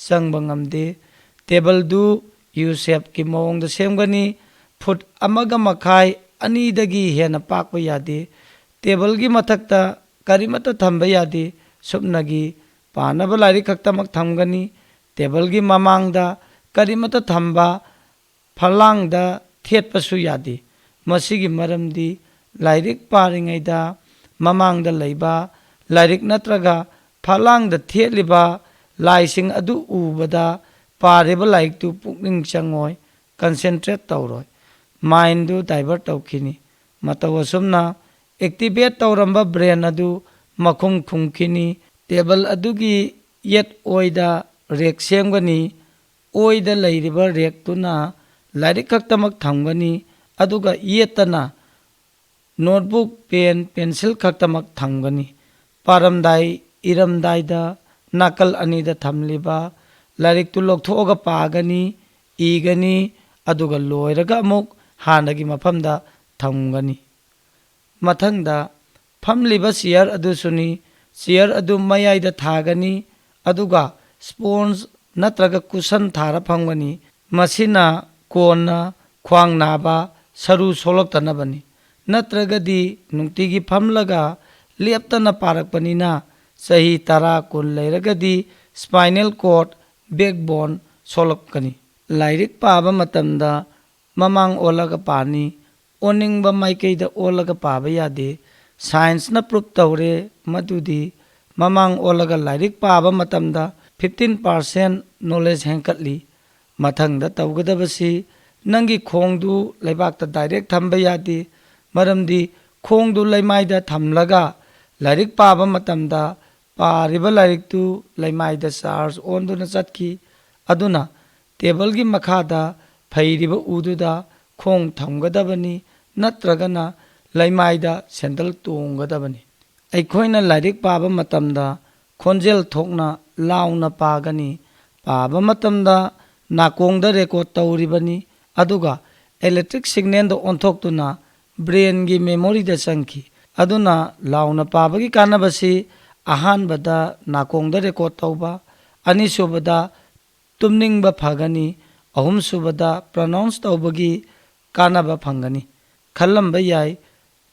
ꯆꯪꯕ ꯉꯝꯗꯦ꯫ ꯇꯦꯕꯜꯗꯨ ꯌꯨ ꯁꯦꯞꯀꯤ ꯃꯑꯣꯡꯗ ꯁꯦꯝꯒꯅꯤ꯫ ꯐꯨꯠ ꯑꯃꯒ ꯃꯈꯥꯏ, ꯑꯅꯤꯗꯒꯤ ꯍꯦꯟꯅ ꯄꯥꯛꯄ ꯌꯥꯗꯦ꯫ ꯇꯦꯕꯜꯒꯤ ꯃꯊꯛꯇ ꯀꯔꯤꯃꯠꯇ ꯊꯝꯕ ꯌꯥꯗꯦ꯫ ꯁꯨꯞꯅꯒꯤ ꯄꯥꯅꯕ ꯂꯥꯏꯔꯤꯛ ꯈꯛꯇꯃꯛ ꯊꯝꯒꯅꯤ꯫ ꯇꯦꯕꯜꯒꯤ ꯃꯃꯥꯡꯗ ꯀꯔꯤꯃꯠꯇ ꯊꯝꯕ, ꯐꯂꯥꯡꯗ ꯊꯦꯠꯄꯁꯨ ꯌꯥꯗꯦ꯫ ꯃꯁꯤꯒꯤ ꯃꯔꯝꯗꯤ ꯂꯥꯏꯔꯤꯛ ꯄꯥꯔꯤꯉꯩꯗ ꯃꯃꯥꯡꯗ ꯂꯩꯕ ꯂꯥꯏꯔꯤꯛ ꯅꯠꯇ꯭ꯔꯒ ꯐꯛꯂꯥꯡꯗ ꯊꯦꯠꯂꯤꯕ ꯂꯥꯏꯁꯤꯡ ꯑꯗꯨ ꯎꯕꯗ ꯄꯥꯔꯤꯕ ꯂꯥꯏꯔꯤꯛꯇꯨ ꯄꯨꯛꯅꯤꯡ ꯆꯪꯉꯣꯏ, ꯀꯟꯁꯦꯟꯇ꯭ꯔꯦꯠ ꯇꯧꯔꯣꯏ, ꯃꯥꯏꯟꯗꯨ ꯗꯥꯏꯚꯔꯠ ꯇꯧꯈꯤꯅꯤ꯫ ꯃꯇꯧ ꯑꯁꯨꯝꯅ ꯑꯦꯛꯇꯤꯚꯦꯠ ꯇꯧꯔꯝꯕ ꯕ꯭ꯔꯦꯟ ꯑꯗꯨ ꯃꯈꯨꯝ ꯈꯨꯝꯈꯤꯅꯤ꯫ ꯇꯦꯕꯜ ꯑꯗꯨꯒꯤ ꯌꯦꯠ ꯑꯣꯏꯗ ꯔꯦꯛ ꯁꯦꯝꯒꯅꯤ꯫ ꯑꯣꯏꯗ ꯂꯩꯔꯤꯕ ꯔꯦꯛꯇꯨꯅ ꯂꯥꯏꯔꯤꯛ ꯈꯛꯇꯃꯛ ꯊꯝꯒꯅꯤ, ꯑꯗꯨꯒ ꯌꯦꯠꯇꯅ ꯅꯣꯠꯕꯨꯛ, ꯄꯦꯟ, ꯄꯦꯟꯁꯤꯜ ꯈꯛꯇꯃꯛ ꯊꯝꯒꯅꯤ꯫ ꯄꯥꯔꯝꯗꯥꯏ, ꯏꯔꯝꯗꯥꯏꯗ ꯅꯥꯀꯜ ꯑꯅꯤꯗ ꯊꯝꯂꯤꯕ ꯂꯥꯏꯔꯤꯛꯇꯨ ꯂꯧꯊꯣꯛꯑꯒ ꯄꯥꯒꯅꯤ, ꯏꯒꯅꯤ, ꯑꯗꯨꯒ ꯂꯣꯏꯔꯒ ꯑꯃꯨꯛ ꯍꯥꯟꯅꯒꯤ ꯃꯐꯝꯗ ꯊꯝꯒꯅꯤ꯫ ꯃꯊꯪꯗ ꯐꯝꯂꯤꯕ ꯆꯤꯌꯔ ꯑꯗꯨꯁꯨꯅꯤ꯫ ꯆꯤꯌꯔ ꯑꯗꯨ ꯃꯌꯥꯏꯗ ꯊꯥꯒꯅꯤ, ꯑꯗꯨꯒ ꯁ꯭ꯄꯣꯟꯖ ꯅꯠꯇ꯭ꯔꯒ ꯀꯨꯁꯟ ꯊꯥꯔ ꯐꯝꯒꯅꯤ꯫ ꯃꯁꯤꯅ ꯀꯣꯟꯅ ꯈ꯭ꯋꯥꯡ ꯅꯥꯕ, ꯁꯔꯨ ꯁꯣꯛꯂꯛꯇꯅꯕꯅꯤ꯫ ꯅꯠꯇ꯭ꯔꯒꯗꯤ ꯅꯨꯡꯇꯤꯒꯤ ꯐꯝꯂꯒ ꯂꯦꯞꯇꯅ ꯄꯥꯔꯛꯄꯅꯤꯅ ꯆꯍꯤ ꯇꯔꯥ, ꯀꯨꯟ ꯂꯩꯔꯒꯗꯤ ꯁ꯭ꯄꯥꯏꯅꯦꯜ ꯀꯣꯔꯗ, ꯕꯦꯛꯕꯣꯟ ꯁꯣꯛꯂꯛꯀꯅꯤ꯫ ꯂꯥꯏꯔꯤꯛ ꯄꯥꯕ ꯃꯇꯝꯗ ꯃꯃꯥꯡ ꯑꯣꯜꯂꯒ ꯄꯥꯅꯤ꯫ ꯑꯣꯟꯅꯤꯡꯕ ꯃꯥꯏꯀꯩꯗ ꯑꯣꯜꯂꯒ ꯄꯥꯕ ꯌꯥꯗꯦ꯫ ꯁꯥꯏꯟꯁꯅ ꯄ꯭ꯔꯨꯞ ꯇꯧꯔꯦ ꯃꯗꯨꯗꯤ ꯃꯃꯥꯡ ꯑꯣꯜꯂꯒ ꯂꯥꯏꯔꯤꯛ ꯄꯥꯕ ꯃꯇꯝꯗ ꯐꯤꯐꯇꯤꯟ ꯄꯥꯔꯁꯦꯟ ꯅꯣꯂꯦꯖ ꯍꯦꯟꯀꯠꯂꯤ꯫ ꯃꯊꯪꯗ ꯇꯧꯒꯗꯕꯁꯤ ꯅꯪꯒꯤ ꯈꯣꯡꯗꯨ ꯂꯩꯕꯥꯛꯇ ꯗꯥꯏꯔꯦꯛ ꯊꯝꯕ ꯌꯥꯗꯦ, ꯃꯔꯝꯗꯤ ꯈꯣꯡꯗꯨ ꯂꯩꯃꯥꯏꯗ ꯊꯝꯂꯒ ꯂꯥꯏꯔꯤꯛ ꯄꯥꯕ ꯃꯇꯝꯗ ꯄꯥꯔꯤꯕ ꯂꯥꯏꯔꯤꯛꯇꯨ ꯂꯩꯃꯥꯏꯗ ꯆꯥꯔꯖ ꯑꯣꯟꯗꯨꯅ ꯆꯠꯈꯤ꯫ ꯑꯗꯨꯅ ꯇꯦꯕꯜꯒꯤ ꯃꯈꯥꯗ ꯐꯩꯔꯤꯕ ꯎꯗꯨꯗ ꯈꯣꯡ ꯊꯝꯒꯗꯕꯅꯤ, ꯅꯠꯇ꯭ꯔꯒꯅ ꯂꯩꯃꯥꯏꯗ ꯁꯦꯟꯗꯜ ꯇꯣꯡꯒꯗꯕꯅꯤ꯫ ꯑꯩꯈꯣꯏꯅ ꯂꯥꯏꯔꯤꯛ ꯄꯥꯕ ꯃꯇꯝꯗ ꯈꯣꯟꯖꯦꯜ ꯊꯣꯛꯅ ꯂꯥꯎꯅ ꯄꯥꯒꯅꯤ꯫ ꯄꯥꯕ ꯃꯇꯝꯗ ꯅꯥꯀꯣꯡꯗ ꯔꯦꯀꯣꯔꯗ ꯇꯧꯔꯤꯕꯅꯤ, ꯑꯗꯨꯒ ꯏꯂꯦꯛꯇ꯭ꯔꯤꯛ ꯁꯤꯒꯅꯦꯜꯗ ꯑꯣꯟꯊꯣꯛꯇꯨꯅ ꯕ꯭ꯔꯦꯟꯒꯤ ꯃꯦꯃꯣꯔꯤꯗ ꯆꯪꯈꯤ꯫ ꯑꯗꯨꯅ ꯂꯥꯎꯅ ꯄꯥꯕꯒꯤ ꯀꯥꯟꯅꯕꯁꯤ ꯑꯍꯥꯟꯕꯗ ꯅꯥꯀꯣꯡꯗ ꯔꯦꯀꯣꯔꯗ ꯇꯧꯕ, ꯑꯅꯤꯁꯨꯕꯗ ꯇꯨꯝꯅꯤꯡꯕ ꯐꯒꯅꯤ, ꯑꯍꯨꯝꯁꯨꯕꯗ ꯄ꯭ꯔꯣꯅꯥꯎꯟꯁ ꯇꯧꯕꯒꯤ ꯀꯥꯟꯅꯕ ꯐꯪꯒꯅꯤ꯫ ꯈꯜꯂꯝꯕ ꯌꯥꯏ,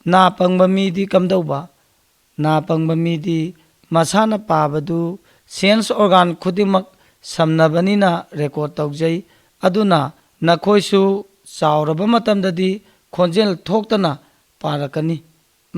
ꯅꯥ ꯄꯪꯕ ꯃꯤꯗꯤ ꯀꯝꯗꯧꯕ? ꯅꯥ ꯄꯪꯕ ꯃꯤꯗꯤ ꯃꯁꯥꯅ ꯄꯥꯕꯗꯨ ꯁꯦꯟꯁ ꯑꯣꯔꯒꯥꯟ ꯈꯨꯗꯤꯡꯃꯛ ꯁꯝꯅꯕꯅꯤꯅ ꯔꯦꯀꯣꯔꯗ ꯇꯧꯖꯩ꯫ ꯑꯗꯨꯅ ꯅꯈꯣꯏꯁꯨ ꯆꯥꯎꯔꯕ ꯃꯇꯝꯗꯗꯤ ꯈꯣꯟꯖꯦꯜ ꯊꯣꯛꯇꯅ ꯄꯥꯔꯛꯀꯅꯤ꯫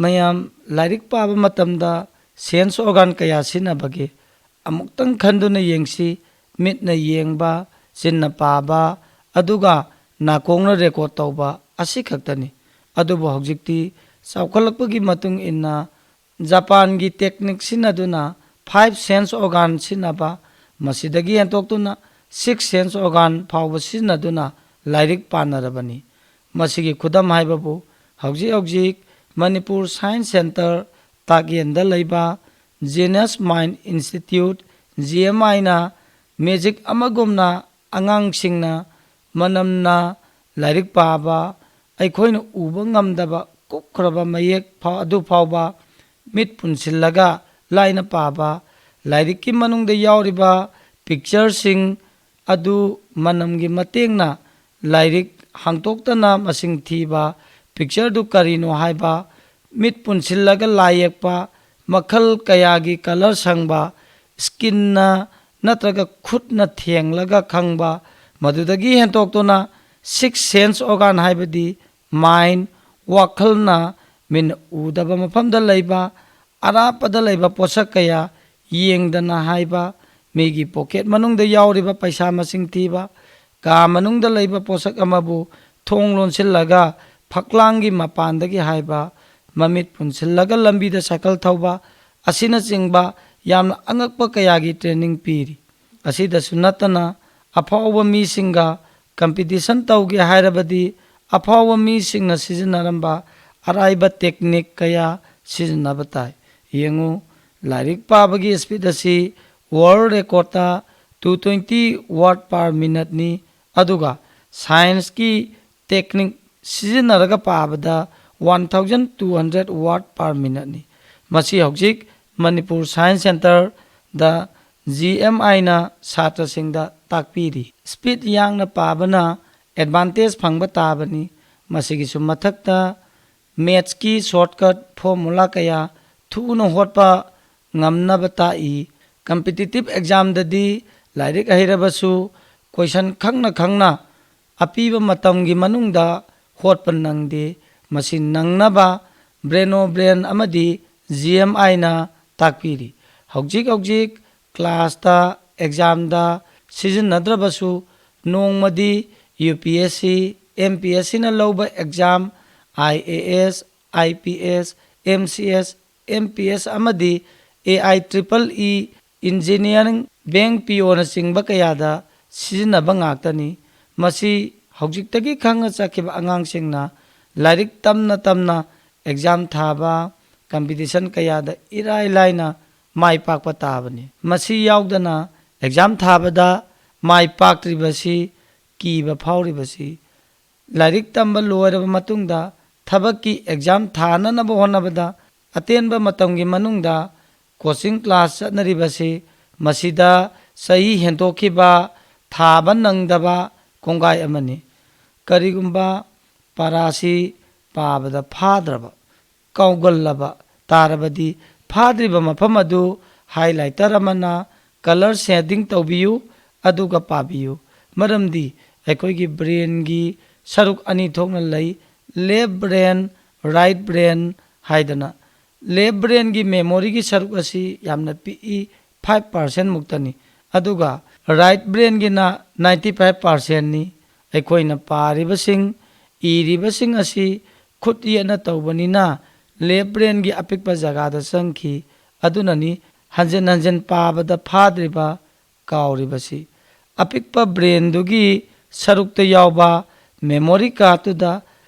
ꯃꯌꯥꯝ ꯂꯥꯏꯔꯤꯛ ꯄꯥꯕ ꯃꯇꯝꯗ sense organ ꯀꯌꯥ ꯁꯤꯖꯤꯟꯅꯕꯒꯦ? ꯑꯃꯨꯛꯇꯪ ꯈꯟꯗꯨꯅ ꯌꯦꯡꯁꯤ꯫ ꯃꯤꯠꯅ ꯌꯦꯡꯕ, ꯆꯤꯟꯅ ꯄꯥꯕ, ꯑꯗꯨꯒ ꯅꯥꯀꯣꯡꯅ record ꯇꯧꯕ ꯑꯁꯤꯈꯛꯇꯅꯤ꯫ ꯑꯗꯨꯕꯨ ꯍꯧꯖꯤꯛꯇꯤ ꯆꯥꯎꯈꯠꯂꯛꯄꯒꯤ ꯃꯇꯨꯡ ꯏꯟꯅ ꯖꯄꯥꯟꯒꯤ technique ꯁꯤꯖꯤꯟꯅꯗꯨꯅ five sense organ ꯁꯤꯖꯤꯟꯅꯕ, ꯃꯁꯤꯗꯒꯤ ꯍꯦꯟꯗꯣꯛꯇꯨꯅ six sense organ ꯐꯥꯎꯕ ꯁꯤꯖꯤꯟꯅꯗꯨꯅ ꯂꯥꯏꯔꯤꯛ ꯄꯥꯅꯔꯕꯅꯤ꯫ ꯃꯁꯤꯒꯤ ꯈꯨꯗꯝ ꯍꯥꯏꯕꯕꯨ ꯍꯧꯖꯤꯛ ꯍꯧꯖꯤꯛ ꯃꯅꯤꯄꯨꯔ Science Centre ꯇꯥꯛꯌꯦꯟꯗ ꯂꯩꯕ Genius Mind Institute, G M I ꯅ magic ꯑꯃꯒꯨꯝꯅ ꯑꯉꯥꯡꯁꯤꯡꯅ ꯃꯅꯝꯅ ꯂꯥꯏꯔꯤꯛ ꯄꯥꯕ, ꯑꯩꯈꯣꯏꯅ ꯎꯕ ꯉꯝꯗꯕ ꯀꯨꯞꯈ꯭ꯔꯕ ꯃꯌꯦꯛ ꯐꯥꯎ-, ꯑꯗꯨ ꯐꯥꯎꯕ ꯃꯤꯠ ꯄꯨꯟꯁꯤꯜꯂꯒ ꯂꯥꯏꯅ ꯄꯥꯕ, ꯂꯥꯏꯔꯤꯛꯀꯤ ꯃꯅꯨꯡꯗ ꯌꯥꯎꯔꯤꯕ picture ꯁꯤꯡ ꯑꯗꯨ ꯃꯅꯝꯒꯤ ꯃꯇꯦꯡꯅ ꯂꯥꯏꯔꯤꯛ ꯍꯥꯡꯇꯣꯛꯇꯅ ꯃꯁꯤꯡ ꯊꯤꯕ, picture ꯗꯨ ꯀꯔꯤꯅꯣ ꯍꯥꯏꯕ, ꯃꯤꯠ ꯄꯨꯟꯁꯤꯜꯂꯒ ꯂꯥꯏ ꯌꯦꯛꯄ, ꯃꯈꯜ ꯀꯌꯥꯒꯤ colour ꯁꯪꯕ, skin ꯅ ꯅꯠꯇ꯭ꯔꯒ ꯈꯨꯠꯅ ꯊꯦꯡꯂꯒ ꯈꯪꯕ, ꯃꯗꯨꯗꯒꯤ ꯍꯦꯟꯗꯣꯛꯇꯨꯅ six sense organ ꯍꯥꯏꯕꯗꯤ mind, ꯋꯥꯈꯜꯅ ꯃꯤꯠꯅ ꯎꯗꯕ ꯃꯐꯝꯗ ꯂꯩꯕ, ꯑꯔꯥꯞꯄꯗ ꯂꯩꯕ ꯄꯣꯠꯁꯛ ꯀꯌꯥ ꯌꯦꯡꯗꯅ ꯍꯥꯏꯕ, ꯃꯤꯒꯤ pocket ꯃꯅꯨꯡꯗ ꯌꯥꯎꯔꯤꯕ ꯄꯩꯁꯥ ꯃꯁꯤꯡ ꯊꯤꯕ, ꯀꯥ ꯃꯅꯨꯡꯗ ꯂꯩꯕ ꯄꯣꯠꯁꯛ ꯑꯃꯕꯨ ꯊꯣꯡ ꯂꯣꯟꯁꯤꯜꯂꯒ ꯐꯛꯂꯥꯡꯒꯤ ꯃꯄꯥꯟꯗꯒꯤ ꯍꯥꯏꯕ, ꯃꯃꯤꯠ ꯄꯨꯟꯁꯤꯜꯂꯒ ꯂꯝꯕꯤꯗ cycle ꯊꯧꯕ, ꯑꯁꯤꯅꯆꯤꯡꯕ ꯌꯥꯝꯅ ꯑꯉꯛꯄ ꯀꯌꯥꯒꯤ training ꯄꯤꯔꯤ꯫ ꯑꯁꯤꯗꯁꯨ ꯅꯠꯇꯅ ꯑꯐꯥꯎꯕ ꯃꯤꯁꯤꯡꯒ competition ꯇꯧꯒꯦ ꯍꯥꯏꯔꯕꯗꯤ ꯑꯐꯥꯎꯕ ꯃꯤꯁꯤꯡꯅ ꯁꯤꯖꯤꯟꯅꯔꯝꯕ ꯑꯔꯥꯏꯕ technique ꯀꯌꯥ ꯁꯤꯖꯤꯟꯅꯕ ꯇꯥꯏ꯫ ꯌꯦꯡꯉꯨ, ꯂꯥꯏꯔꯤꯛ ꯄꯥꯕꯒꯤ speed ꯑꯁꯤ world record ꯇ two twenty word per minute ꯅꯤ, ꯑꯗꯨꯒ science ꯀꯤ technique ꯁꯤꯖꯤꯟꯅꯔꯒ ꯄꯥꯕꯗ one thousand two hundred word per minute ꯅꯤ꯫ ꯃꯁꯤ ꯍꯧꯖꯤꯛ Manipur Science Centre the G M I ꯅ ꯁꯥꯇ꯭ꯔꯁꯤꯡꯗ ꯇꯥꯛꯄꯤꯔꯤ꯫ Speed ꯌꯥꯡꯅ ꯄꯥꯕꯅ advantage ꯐꯪꯕ ꯇꯥꯕꯅꯤ꯫ ꯃꯁꯤꯒꯤꯁꯨ ꯃꯊꯛꯇ maths ꯀꯤ shortcut formula ꯀꯌꯥ ꯊꯨꯅ ꯍꯣꯠꯄ ꯉꯝꯅꯕ ꯇꯥꯛꯏ꯫ Competitive exam ꯗꯗꯤ ꯂꯥꯏꯔꯤꯛ ꯍꯩꯔꯕꯁꯨ question ꯈꯪꯅ ꯈꯪꯅ ꯑꯄꯤꯕ ꯃꯇꯝꯒꯤ ꯃꯅꯨꯡꯗ ꯍꯣꯠꯄ ꯅꯪꯗꯦ꯫ ꯃꯁꯤ ꯅꯪꯅꯕ Brain-O-Brain ꯑꯃꯗꯤ G M I ꯅ ꯇꯥꯛꯄꯤꯔꯤ꯫ ꯍꯧꯖꯤꯛ ꯍꯧꯖꯤꯛ ꯀ꯭ꯂꯥꯁꯇ, ꯑꯦꯛꯖꯥꯝꯗ ꯁꯤꯖꯤꯟꯅꯗ꯭ꯔꯕꯁꯨ, ꯅꯣꯡꯃꯗꯤ U P S C, M P ꯑꯦꯁ ꯁꯤꯅ ꯂꯧꯕ exam, I A S, I P S, M C S, M P S ꯑꯃꯗꯤ A I triple E, engineering, ꯕꯦꯡ ꯄꯤ ꯑꯣꯅꯆꯤꯡꯕ ꯀꯌꯥꯗ ꯁꯤꯖꯤꯟꯅꯕ ꯉꯥꯛꯇꯅꯤ꯫ ꯃꯁꯤ ꯍꯧꯖꯤꯛꯇꯒꯤ ꯈꯪꯅ ꯆꯠꯈꯤꯕ ꯑꯉꯥꯡꯁꯤꯡꯅ ꯂꯥꯏꯔꯤꯛ ꯇꯝꯅ ꯇꯝꯅ ꯑꯦꯛꯖꯥꯝ ꯊꯥꯕ, ꯀꯝꯄꯤꯇꯤꯁꯟ ꯀꯌꯥꯗ ꯏꯔꯥꯏ ꯂꯥꯏꯅ ꯃꯥꯏ ꯄꯥꯛꯄ ꯇꯥꯕꯅꯤ꯫ ꯃꯁꯤ ꯌꯥꯎꯗꯅ ꯑꯦꯛꯖꯥꯝ ꯊꯥꯕꯗ ꯃꯥꯏ ꯄꯥꯛꯇ꯭ꯔꯤꯕꯁꯤ, ꯀꯤꯕ ꯐꯥꯎꯔꯤꯕꯁꯤ, ꯂꯥꯏꯔꯤꯛ ꯇꯝꯕ ꯂꯣꯏꯔꯕ ꯃꯇꯨꯡꯗ ꯊꯕꯛꯀꯤ ꯑꯦꯛꯖꯥꯝ ꯊꯥꯅꯅꯕ ꯍꯣꯠꯅꯕꯗ ꯑꯇꯦꯟꯕ ꯃꯇꯝꯒꯤ ꯃꯅꯨꯡꯗ ꯀꯣꯆꯤꯡ ꯀ꯭ꯂꯥꯁ ꯆꯠꯅꯔꯤꯕꯁꯤ, ꯃꯁꯤꯗ ꯆꯍꯤ ꯍꯦꯟꯗꯣꯛꯈꯤꯕ, ꯊꯥꯕ ꯅꯪꯗꯕ ꯀꯣꯡꯒꯥꯏ ꯑꯃꯅꯤ꯫ ꯀꯔꯤꯒꯨꯝꯕ ꯄꯥꯔꯥꯁꯤ ꯄꯥꯕꯗ ꯐꯥꯗ꯭ꯔꯕ, ꯀꯥꯎꯒꯜꯂꯕ ꯇꯥꯔꯕꯗꯤ, ꯐꯥꯗ꯭ꯔꯤꯕ ꯃꯐꯝ ꯑꯗꯨ ꯍꯥꯏꯂꯥꯏꯇꯔ ꯑꯃꯅ ꯀꯂꯔ ꯁꯦꯗꯤꯡ ꯇꯧꯕꯤꯌꯨ, ꯑꯗꯨꯒ ꯄꯥꯕꯤꯌꯨ꯫ ꯃꯔꯝꯗꯤ ꯑꯩꯈꯣꯏꯒꯤ ꯕ꯭ꯔꯦꯟꯒꯤ ꯁꯔꯨꯛ ꯑꯅꯤ ꯊꯣꯛꯅ ꯂꯩ, ꯂꯦꯐ ꯕ꯭ꯔꯦꯟ, ꯔꯥꯏꯠ ꯕ꯭ꯔꯦꯟ ꯍꯥꯏꯗꯅ꯫ ꯂꯦꯐ ꯕ꯭ꯔꯦꯟꯒꯤ ꯃꯦꯃꯣꯔꯤꯒꯤ ꯁꯔꯨꯛ ꯑꯁꯤ ꯌꯥꯝꯅ ꯄꯤꯛꯏ, ꯐꯥꯏꯚ ꯄꯥꯔꯁꯦꯟ ꯃꯨꯛꯇꯅꯤ꯫ ꯑꯗꯨꯒ ꯔꯥꯏꯠ ꯕ꯭ꯔꯦꯟꯒꯤꯅ ꯅꯥꯏꯟꯇꯤ ꯐꯥꯏꯚ ꯄꯥꯔꯁꯦꯟꯅꯤ꯫ ꯑꯩꯈꯣꯏꯅ ꯄꯥꯔꯤꯕꯁꯤꯡ, ꯏꯔꯤꯕꯁꯤꯡ ꯑꯁꯤ ꯈꯨꯠ ꯌꯦꯠꯅ ꯇꯧꯕꯅꯤꯅ ꯂꯦꯐ ꯕ꯭ꯔꯦꯟꯒꯤ ꯑꯄꯤꯛꯄ ꯖꯒꯥꯗ ꯆꯪꯈꯤ꯫ ꯑꯗꯨꯅꯅꯤ ꯍꯟꯖꯤꯟ ꯍꯟꯖꯤꯟ ꯄꯥꯕꯗ ꯐꯥꯗ꯭ꯔꯤꯕ, ꯀꯥꯎꯔꯤꯕꯁꯤ꯫ ꯑꯄꯤꯛꯄ ꯕ꯭ꯔꯦꯟꯗꯨꯒꯤ ꯁꯔꯨꯛꯇ ꯌꯥꯎꯕ ꯃꯦꯃꯣꯔꯤ ꯀꯥꯔꯠꯇꯨꯗ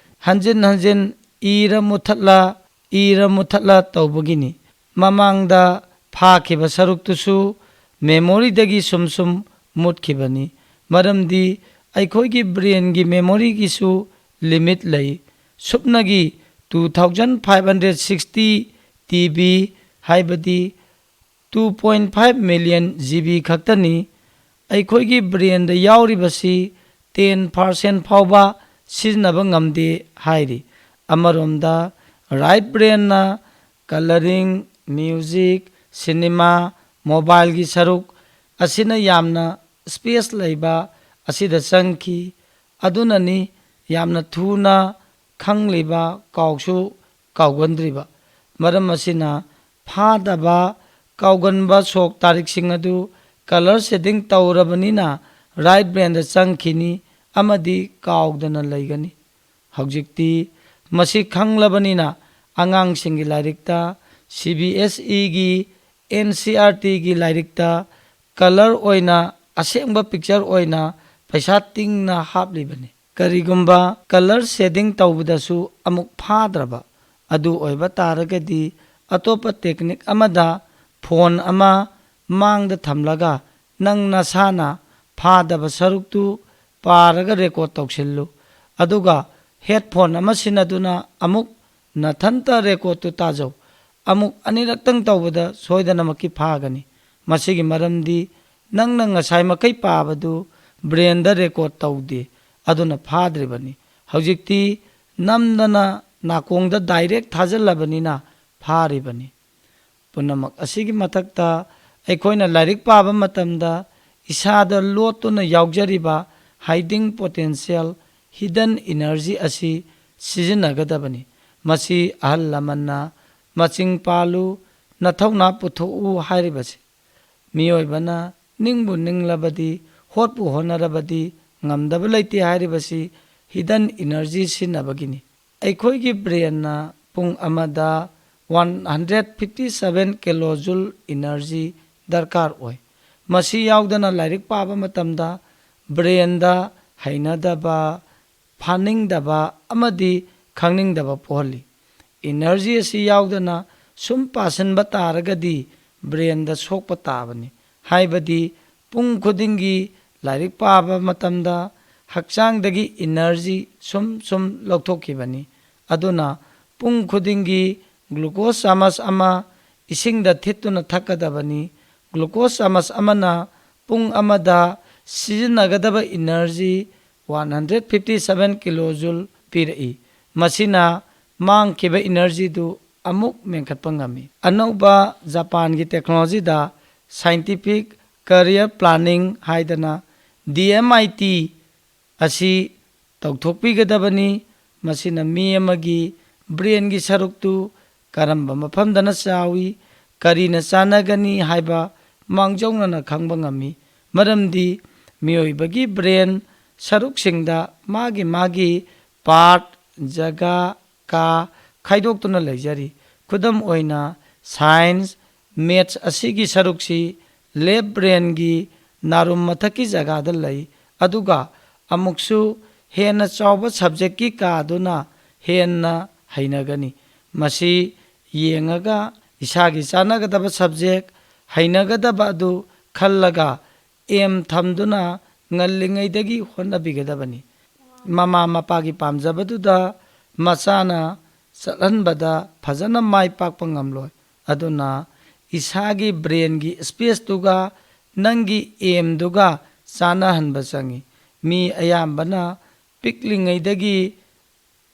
ꯍꯟꯖꯤꯟ ꯍꯟꯖꯤꯟ ꯏꯔ ꯃꯨꯊꯠꯂ, ꯏꯔ ꯃꯨꯊꯠꯂ ꯇꯧꯕꯒꯤꯅꯤ꯫ ꯃꯃꯥꯡꯗ ꯐꯥꯈꯤꯕ ꯁꯔꯨꯛꯇꯨꯁꯨ ꯃꯦꯃꯣꯔꯤꯗꯒꯤ ꯁꯨꯝ ꯁꯨꯝ ꯃꯨꯠꯈꯤꯕꯅꯤ꯫ ꯃꯔꯝꯗꯤ ꯑꯩꯈꯣꯏꯒꯤ ꯕ꯭ꯔꯦꯟꯒꯤ ꯃꯦꯃꯣꯔꯤꯒꯤꯁꯨ ꯂꯤꯃꯤꯠ ꯂꯩ꯫ ꯁꯨꯞꯅꯒꯤ two thousand five hundred sixty T B, ꯍꯥꯏꯕꯗꯤ two point five million G B ꯈꯛꯇꯅꯤ꯫ ꯑꯩꯈꯣꯏꯒꯤ ꯕ꯭ꯔꯦꯟꯗ ꯌꯥꯎꯔꯤꯕꯁꯤ ten percent ꯐꯥꯎꯕ ꯁꯤꯖꯤꯟꯅꯕ ꯉꯝꯗꯦ ꯍꯥꯏꯔꯤ꯫ ꯑꯃꯔꯣꯝꯗ ꯔꯥꯏꯠ ꯕ꯭ꯔꯦꯟꯅ ꯀꯂꯔꯤꯡ, ꯃ꯭ꯌꯨꯖꯤꯛ, ꯁꯤꯅꯦꯃꯥ, ꯃꯣꯕꯥꯏꯜꯒꯤ ꯁꯔꯨꯛ ꯑꯁꯤꯅ ꯌꯥꯝꯅ ꯁ꯭ꯄꯦꯁ ꯂꯩꯕ ꯑꯁꯤꯗ ꯆꯪꯈꯤ꯫ ꯑꯗꯨꯅꯅꯤ ꯌꯥꯝꯅ ꯊꯨꯅ ꯈꯪꯂꯤꯕ, ꯀꯥꯎꯁꯨ ꯀꯥꯎꯒꯟꯗ꯭ꯔꯤꯕ꯫ ꯃꯔꯝ ꯑꯁꯤꯅ ꯐꯥꯗꯕ, ꯀꯥꯎꯒꯟꯕ ꯁꯣꯛ ꯇꯥꯔꯤꯛꯁꯤꯡ ꯑꯗꯨ colour shading ꯇꯧꯔꯕꯅꯤꯅ right brainꯗ ꯆꯪꯈꯤꯅꯤ ꯑꯃꯗꯤ ꯀꯥꯎꯗꯅ ꯂꯩꯒꯅꯤ꯫ ꯍꯧꯖꯤꯛꯇꯤ ꯃꯁꯤ ꯈꯪꯂꯕꯅꯤꯅ ꯑꯉꯥꯡꯁꯤꯡꯒꯤ ꯂꯥꯏꯔꯤꯛꯇ, CBSEꯒꯤ, NCERTꯒꯤ ꯂꯥꯏꯔꯤꯛꯇ colour ꯑꯣꯏꯅ, ꯑꯁꯦꯡꯕ picture ꯑꯣꯏꯅ ꯄꯩꯁꯥ ꯇꯤꯡꯅ ꯍꯥꯞꯂꯤꯕꯅꯤ꯫ ꯀꯔꯤꯒꯨꯝꯕ colour shading ꯇꯧꯕꯗꯁꯨ ꯑꯃꯨꯛ ꯐꯥꯗ꯭ꯔꯕ ꯑꯗꯨ ꯑꯣꯏꯕ ꯇꯥꯔꯒꯗꯤ, ꯑꯇꯣꯞꯄ technique ꯑꯃꯗ phone ꯑꯃ ꯃꯥꯡꯗ ꯊꯝꯂꯒ ꯅꯪ ꯅꯁꯥꯅ ꯐꯥꯗꯕ ꯁꯔꯨꯛꯇꯨ ꯄꯥꯔꯒ record ꯇꯧꯁꯤꯜꯂꯨ꯫ ꯑꯗꯨꯒ headphone ꯑꯃ ꯁꯤꯟꯅꯗꯨꯅ ꯑꯃꯨꯛ ꯅꯊꯟꯇ recordꯇꯨ ꯇꯥꯖꯧ꯫ ꯑꯃꯨꯛ ꯑꯅꯤꯔꯛꯇꯪ ꯇꯧꯕꯗ ꯁꯣꯏꯗꯅꯃꯛꯀꯤ ꯐꯥꯒꯅꯤ꯫ ꯃꯁꯤꯒꯤ ꯃꯔꯝꯗꯤ ꯅꯪꯅ ꯉꯁꯥꯏ ꯃꯈꯩ ꯄꯥꯕꯗꯨ brainꯗ record ꯇꯧꯗꯦ, ꯑꯗꯨꯅ ꯐꯥꯗ꯭ꯔꯤꯕꯅꯤ꯫ ꯍꯧꯖꯤꯛꯇꯤ ꯅꯝꯗꯅ ꯅꯥꯀꯣꯡꯗ direct ꯊꯥꯖꯤꯜꯂꯕꯅꯤꯅ ꯐꯥꯔꯤꯕꯅꯤ꯫ ꯄꯨꯝꯅꯃꯛ ꯑꯁꯤꯒꯤ ꯃꯊꯛꯇ, ꯑꯩꯈꯣꯏꯅ ꯂꯥꯏꯔꯤꯛ ꯄꯥꯕ ꯃꯇꯝꯗ ꯏꯁꯥꯗ ꯂꯣꯠꯇꯨꯅ ꯌꯥꯎꯖꯔꯤꯕ hiding potential, hidden energy ꯑꯁꯤ ꯁꯤꯖꯤꯟꯅꯒꯗꯕꯅꯤ꯫ ꯃꯁꯤ ꯑꯍꯜ ꯂꯃꯟꯅ "ꯃꯆꯤꯡ ꯄꯥꯜꯂꯨ, ꯅꯊꯧꯅꯥ ꯄꯨꯊꯣꯛꯎ" ꯍꯥꯏꯔꯤꯕꯁꯤ꯫ ꯃꯤꯑꯣꯏꯕꯅ ꯅꯤꯡꯕꯨ ꯅꯤꯡꯂꯕꯗꯤ, ꯍꯣꯠꯄꯨ ꯍꯣꯠꯅꯔꯕꯗꯤ, ꯉꯝꯗꯕ ꯂꯩꯇꯦ ꯍꯥꯏꯔꯤꯕꯁꯤ hidden energy ꯁꯤꯖꯤꯟꯅꯕꯒꯤꯅꯤ꯫ ꯑꯩꯈꯣꯏꯒꯤ brainꯅ ꯄꯨꯡ ꯑꯃꯗ one hundred fifty seven kilojoule energy ꯗꯔꯀꯥꯔ ꯑꯣꯏ꯫ ꯃꯁꯤ ꯌꯥꯎꯗꯅ ꯂꯥꯏꯔꯤꯛ ꯄꯥꯕ ꯃꯇꯝꯗ brainꯗ ꯍꯩꯅꯗꯕ, ꯐꯥꯅꯤꯡꯗꯕ ꯑꯃꯗꯤ ꯈꯪꯅꯤꯡꯗꯕ ꯄꯣꯛꯍꯜꯂꯤ꯫ Energy ꯑꯁꯤ ꯌꯥꯎꯗꯅ ꯁꯨꯝ ꯄꯥꯁꯤꯟꯕ ꯇꯥꯔꯒꯗꯤ brainꯗ ꯁꯣꯛꯄ ꯇꯥꯕꯅꯤ꯫ ꯍꯥꯏꯕꯗꯤ ꯄꯨꯡ ꯈꯨꯗꯤꯡꯒꯤ ꯂꯥꯏꯔꯤꯛ ꯄꯥꯕ ꯃꯇꯝꯗ ꯍꯛꯆꯥꯡꯗꯒꯤ energy ꯁꯨꯝ ꯁꯨꯝ ꯂꯧꯊꯣꯛꯈꯤꯕꯅꯤ꯫ ꯑꯗꯨꯅ ꯄꯨꯡ ꯈꯨꯗꯤꯡꯒꯤ glucose ꯆꯥꯃꯁ ꯑꯃ ꯏꯁꯤꯡꯗ ꯊꯤꯠꯇꯨꯅ ꯊꯛꯀꯗꯕꯅꯤ꯫ Glucose ꯆꯥꯃꯁ ꯑꯃꯅ ꯄꯨꯡ ꯑꯃꯗ ꯁꯤꯖꯤꯟꯅꯒꯗꯕ energy one hundred fifty seven kilojoule ꯄꯤꯔꯛꯏ꯫ ꯃꯁꯤꯅ ꯃꯥꯡꯈꯤꯕ energyꯗꯨ ꯑꯃꯨꯛ ꯃꯦꯟꯈꯠꯄ ꯉꯝꯃꯤ꯫ ꯑꯅꯧꯕ ꯖꯄꯥꯟꯒꯤ technologyꯗ scientific career planning ꯍꯥꯏꯗꯅ DMIT ꯑꯁꯤ ꯇꯧꯊꯣꯛꯄꯤꯒꯗꯕꯅꯤ꯫ ꯃꯁꯤꯅ ꯃꯤ ꯑꯃꯒꯤ brainꯒꯤ ꯁꯔꯨꯛꯇꯨ ꯀꯔꯝꯕ ꯃꯐꯝꯗꯅ ꯆꯥꯎꯏ, ꯀꯔꯤꯅ ꯆꯥꯟꯅꯒꯅꯤ ꯍꯥꯏꯕ ꯃꯥꯡꯖꯧꯅꯅ ꯈꯪꯕ ꯉꯝꯃꯤ꯫ ꯃꯔꯝꯗꯤ ꯃꯤꯑꯣꯏꯕꯒꯤ ꯕ꯭ꯔꯦꯟ ꯁꯔꯨꯛꯁꯤꯡꯗ ꯃꯥꯒꯤ ꯃꯥꯒꯤ ꯄꯥꯔꯠ, ꯖꯒꯥ, ꯀꯥ ꯈꯥꯏꯗꯣꯛꯇꯨꯅ ꯂꯩꯖꯔꯤ꯫ ꯈꯨꯗꯝ ꯑꯣꯏꯅ, ꯁꯥꯏꯟꯁ, ꯃꯦꯊꯁ ꯑꯁꯤꯒꯤ ꯁꯔꯨꯛꯁꯤ ꯂꯦꯐ ꯕ꯭ꯔꯦꯟꯒꯤ ꯅꯥꯔꯨꯝ ꯃꯊꯛꯀꯤ ꯖꯒꯥꯗ ꯂꯩ, ꯑꯗꯨꯒ ꯑꯃꯨꯛꯁꯨ ꯍꯦꯟꯅ ꯆꯥꯎꯕ ꯁꯕꯖꯦꯛꯀꯤ ꯀꯥꯗꯨꯅ ꯍꯦꯟꯅ ꯍꯩꯅꯒꯅꯤ꯫ ꯃꯁꯤ ꯌꯦꯡꯉꯒ ꯏꯁꯥꯒꯤ ꯆꯥꯟꯅꯒꯗꯕ ꯁꯕꯖꯦꯛ, ꯍꯩꯅꯒꯗꯕ ꯑꯗꯨ ꯈꯜꯂꯒ ꯑꯦꯝ ꯊꯝꯗꯨꯅ ꯉꯜꯂꯤꯉꯩꯗꯒꯤ ꯍꯣꯠꯅꯕꯤꯒꯗꯕꯅꯤ꯫ ꯃꯃꯥ ꯃꯄꯥꯒꯤ ꯄꯥꯝꯖꯕꯗꯨꯗ ꯃꯆꯥꯅ ꯆꯠꯍꯟꯕꯗ ꯐꯖꯅ ꯃꯥꯏ ꯄꯥꯛꯄ ꯉꯝꯂꯣꯏ꯫ ꯑꯗꯨꯅ ꯏꯁꯥꯒꯤ ꯕ꯭ꯔꯦꯟꯒꯤ ꯏꯁꯄꯦꯁꯇꯨꯒ ꯅꯪꯒꯤ ꯑꯦꯝꯗꯨꯒ ꯆꯥꯟꯅꯍꯟꯕ ꯆꯪꯏ꯫ ꯃꯤ ꯑꯌꯥꯝꯕꯅ ꯄꯤꯛꯂꯤꯉꯩꯗꯒꯤ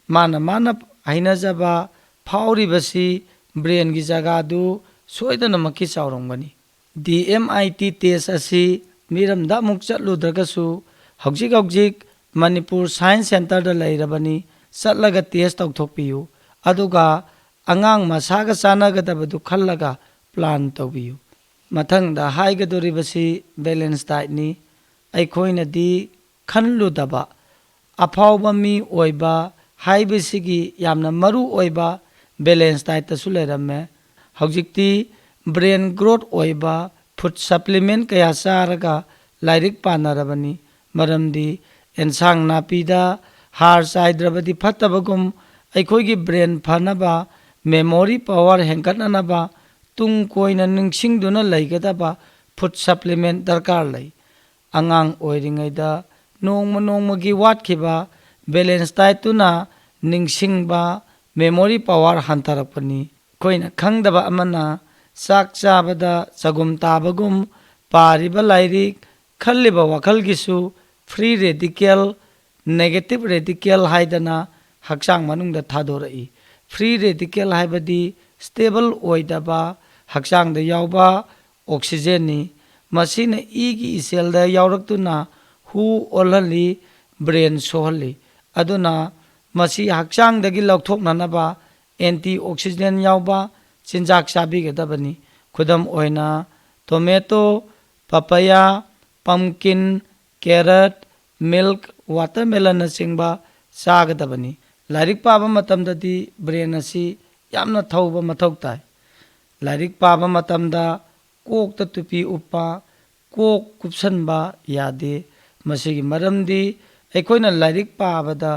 ꯃꯥꯅ ꯃꯥꯅ ꯍꯩꯅꯖꯕ ꯐꯥꯎꯔꯤꯕꯁꯤ ꯕ꯭ꯔꯦꯟꯒꯤ ꯖꯒꯥꯗꯨ ꯁꯣꯏꯗꯅꯃꯛꯀꯤ ꯆꯥꯎꯔꯝꯒꯅꯤ꯫ ꯗꯤ ꯑꯦꯝ ꯑꯥꯏ ꯇꯤ ꯇꯦꯁ ꯑꯁꯤ ꯃꯤꯔꯝꯗ ꯑꯃꯨꯛ ꯆꯠꯂꯨꯗ꯭ꯔꯒꯁꯨ, ꯍꯧꯖꯤꯛ ꯍꯧꯖꯤꯛ ꯃꯅꯤꯄꯨꯔ ꯁꯥꯏꯟꯁ ꯁꯦꯟꯇꯔꯗ ꯂꯩꯔꯕꯅꯤ, ꯆꯠꯂꯒ ꯇꯦꯁ ꯇꯧꯊꯣꯛꯄꯤꯌꯨ꯫ ꯑꯗꯨꯒ ꯑꯉꯥꯡ ꯃꯁꯥꯒ ꯆꯥꯟꯅꯒꯗꯕꯗꯨ ꯈꯜꯂꯒ ꯄ꯭ꯂꯥꯟ ꯇꯧꯕꯤꯌꯨ꯫ ꯃꯊꯪꯗ ꯍꯥꯏꯒꯗꯧꯔꯤꯕꯁꯤ ꯕꯦꯂꯦꯟꯁ ꯗꯥꯏꯠꯅꯤ꯫ ꯑꯩꯈꯣꯏꯅꯗꯤ ꯈꯜꯂꯨꯗꯕ ꯑꯐꯥꯎꯕ ꯃꯤ ꯑꯣꯏꯕ ꯍꯥꯏꯕꯁꯤꯒꯤ ꯌꯥꯝꯅ ꯃꯔꯨ ꯑꯣꯏꯕ ꯕꯦꯂꯦꯟꯁ ꯗꯥꯏꯠꯇꯁꯨ ꯂꯩꯔꯝꯃꯦ꯫ ꯍꯧꯖꯤꯛꯇꯤ ꯕ꯭ꯔꯦꯟ ꯒ꯭ꯔꯣꯠ ꯑꯣꯏꯕ ꯐꯨꯗ ꯁꯄ꯭ꯂꯤꯃꯦꯟ ꯀꯌꯥ ꯆꯥꯔꯒ ꯂꯥꯏꯔꯤꯛ ꯄꯥꯅꯔꯕꯅꯤ꯫ ꯃꯔꯝꯗꯤ ꯑꯦꯟꯁꯥꯡ ꯅꯥꯄꯤꯗ ꯍꯥꯔ ꯆꯥꯏꯗ꯭ꯔꯕꯗꯤ ꯐꯠꯇꯕꯒꯨꯝ, ꯑꯩꯈꯣꯏꯒꯤ ꯕ꯭ꯔꯦꯟ ꯐꯅꯕ, ꯃꯦꯃꯣꯔꯤ ꯄꯋꯥꯔ ꯍꯦꯟꯒꯠꯅꯅꯕ, ꯇꯨꯡ ꯀꯣꯏꯅ ꯅꯤꯡꯁꯤꯡꯗꯨꯅ ꯂꯩꯒꯗꯕ ꯐꯨꯗ ꯁꯄ꯭ꯂꯤꯃꯦꯟ ꯗꯔꯀꯥꯔ ꯂꯩ꯫ ꯑꯉꯥꯡ ꯑꯣꯏꯔꯤꯉꯩꯗ ꯅꯣꯡꯃ ꯅꯣꯡꯃꯒꯤ ꯋꯥꯠꯈꯤꯕ ꯕꯦꯂꯦꯟꯁ ꯗꯥꯏꯠꯇꯨꯅ ꯅꯤꯡꯁꯤꯡꯕ, ꯃꯦꯃꯣꯔꯤ ꯄꯋꯥꯔ ꯍꯟꯊꯔꯛꯄꯅꯤ꯫ ꯑꯩꯈꯣꯏꯅ ꯈꯪꯗꯕ ꯑꯃꯅ, ꯆꯥꯛ ꯆꯥꯕꯗ ꯆꯒꯨꯝ ꯇꯥꯕꯒꯨꯝ, ꯄꯥꯔꯤꯕ ꯂꯥꯏꯔꯤꯛ, ꯈꯜꯂꯤꯕ ꯋꯥꯈꯜꯒꯤꯁꯨ ꯐ꯭ꯔꯤ ꯔꯦꯗꯤꯀꯦꯜ, ꯅꯦꯒꯦꯇꯤꯚ ꯔꯦꯗꯤꯀꯦꯜ ꯍꯥꯏꯗꯅ ꯍꯛꯆꯥꯡ ꯃꯅꯨꯡꯗ ꯊꯥꯗꯣꯔꯛꯏ꯫ ꯐ꯭ꯔꯤ ꯔꯦꯗꯤꯀꯦꯜ ꯍꯥꯏꯕꯗꯤ ꯁ꯭ꯇꯦꯕꯜ ꯑꯣꯏꯗꯕ ꯍꯛꯆꯥꯡꯗ ꯌꯥꯎꯕ ꯑꯣꯛꯁꯤꯖꯦꯟꯅꯤ꯫ ꯃꯁꯤꯅ ꯏꯒꯤ ꯏꯁꯦꯜꯗ ꯌꯥꯎꯔꯛꯇꯨꯅ ꯍꯨ ꯑꯣꯜꯍꯜꯂꯤ, ꯕ꯭ꯔꯦꯟ ꯁꯣꯛꯍꯜꯂꯤ꯫ ꯑꯗꯨꯅ ꯃꯁꯤ ꯍꯛꯆꯥꯡꯗꯒꯤ ꯂꯧꯊꯣꯛꯅꯅꯕ ꯑꯦꯟꯇꯤ ꯑꯣꯛꯁꯤꯗꯦꯟ ꯌꯥꯎꯕ ꯆꯤꯟꯖꯥꯛ ꯆꯥꯕꯤꯒꯗꯕꯅꯤ꯫ ꯈꯨꯗꯝ ꯑꯣꯏꯅ, ꯇꯣꯃꯦꯇꯣ, ꯄꯄꯌꯥ, ꯄꯝꯀꯤꯟ, ꯀꯦꯔꯠ, ꯃꯤꯜꯛ, ꯋꯥꯇꯔꯃꯦꯂꯟꯅꯆꯤꯡꯕ ꯆꯥꯒꯗꯕꯅꯤ꯫ ꯂꯥꯏꯔꯤꯛ ꯄꯥꯕ ꯃꯇꯝꯗꯗꯤ ꯕ꯭ꯔꯦꯟ ꯑꯁꯤ ꯌꯥꯝꯅ ꯊꯧꯕ ꯃꯊꯧ ꯇꯥꯏ꯫ ꯂꯥꯏꯔꯤꯛ ꯄꯥꯕ ꯃꯇꯝꯗ ꯀꯣꯛꯇ ꯇꯨꯄꯤ ꯎꯞꯄ, ꯀꯣꯛ ꯀꯨꯞꯁꯟꯕ ꯌꯥꯗꯦ꯫ ꯃꯁꯤꯒꯤ ꯃꯔꯝꯗꯤ ꯑꯩꯈꯣꯏꯅ ꯂꯥꯏꯔꯤꯛ ꯄꯥꯕꯗ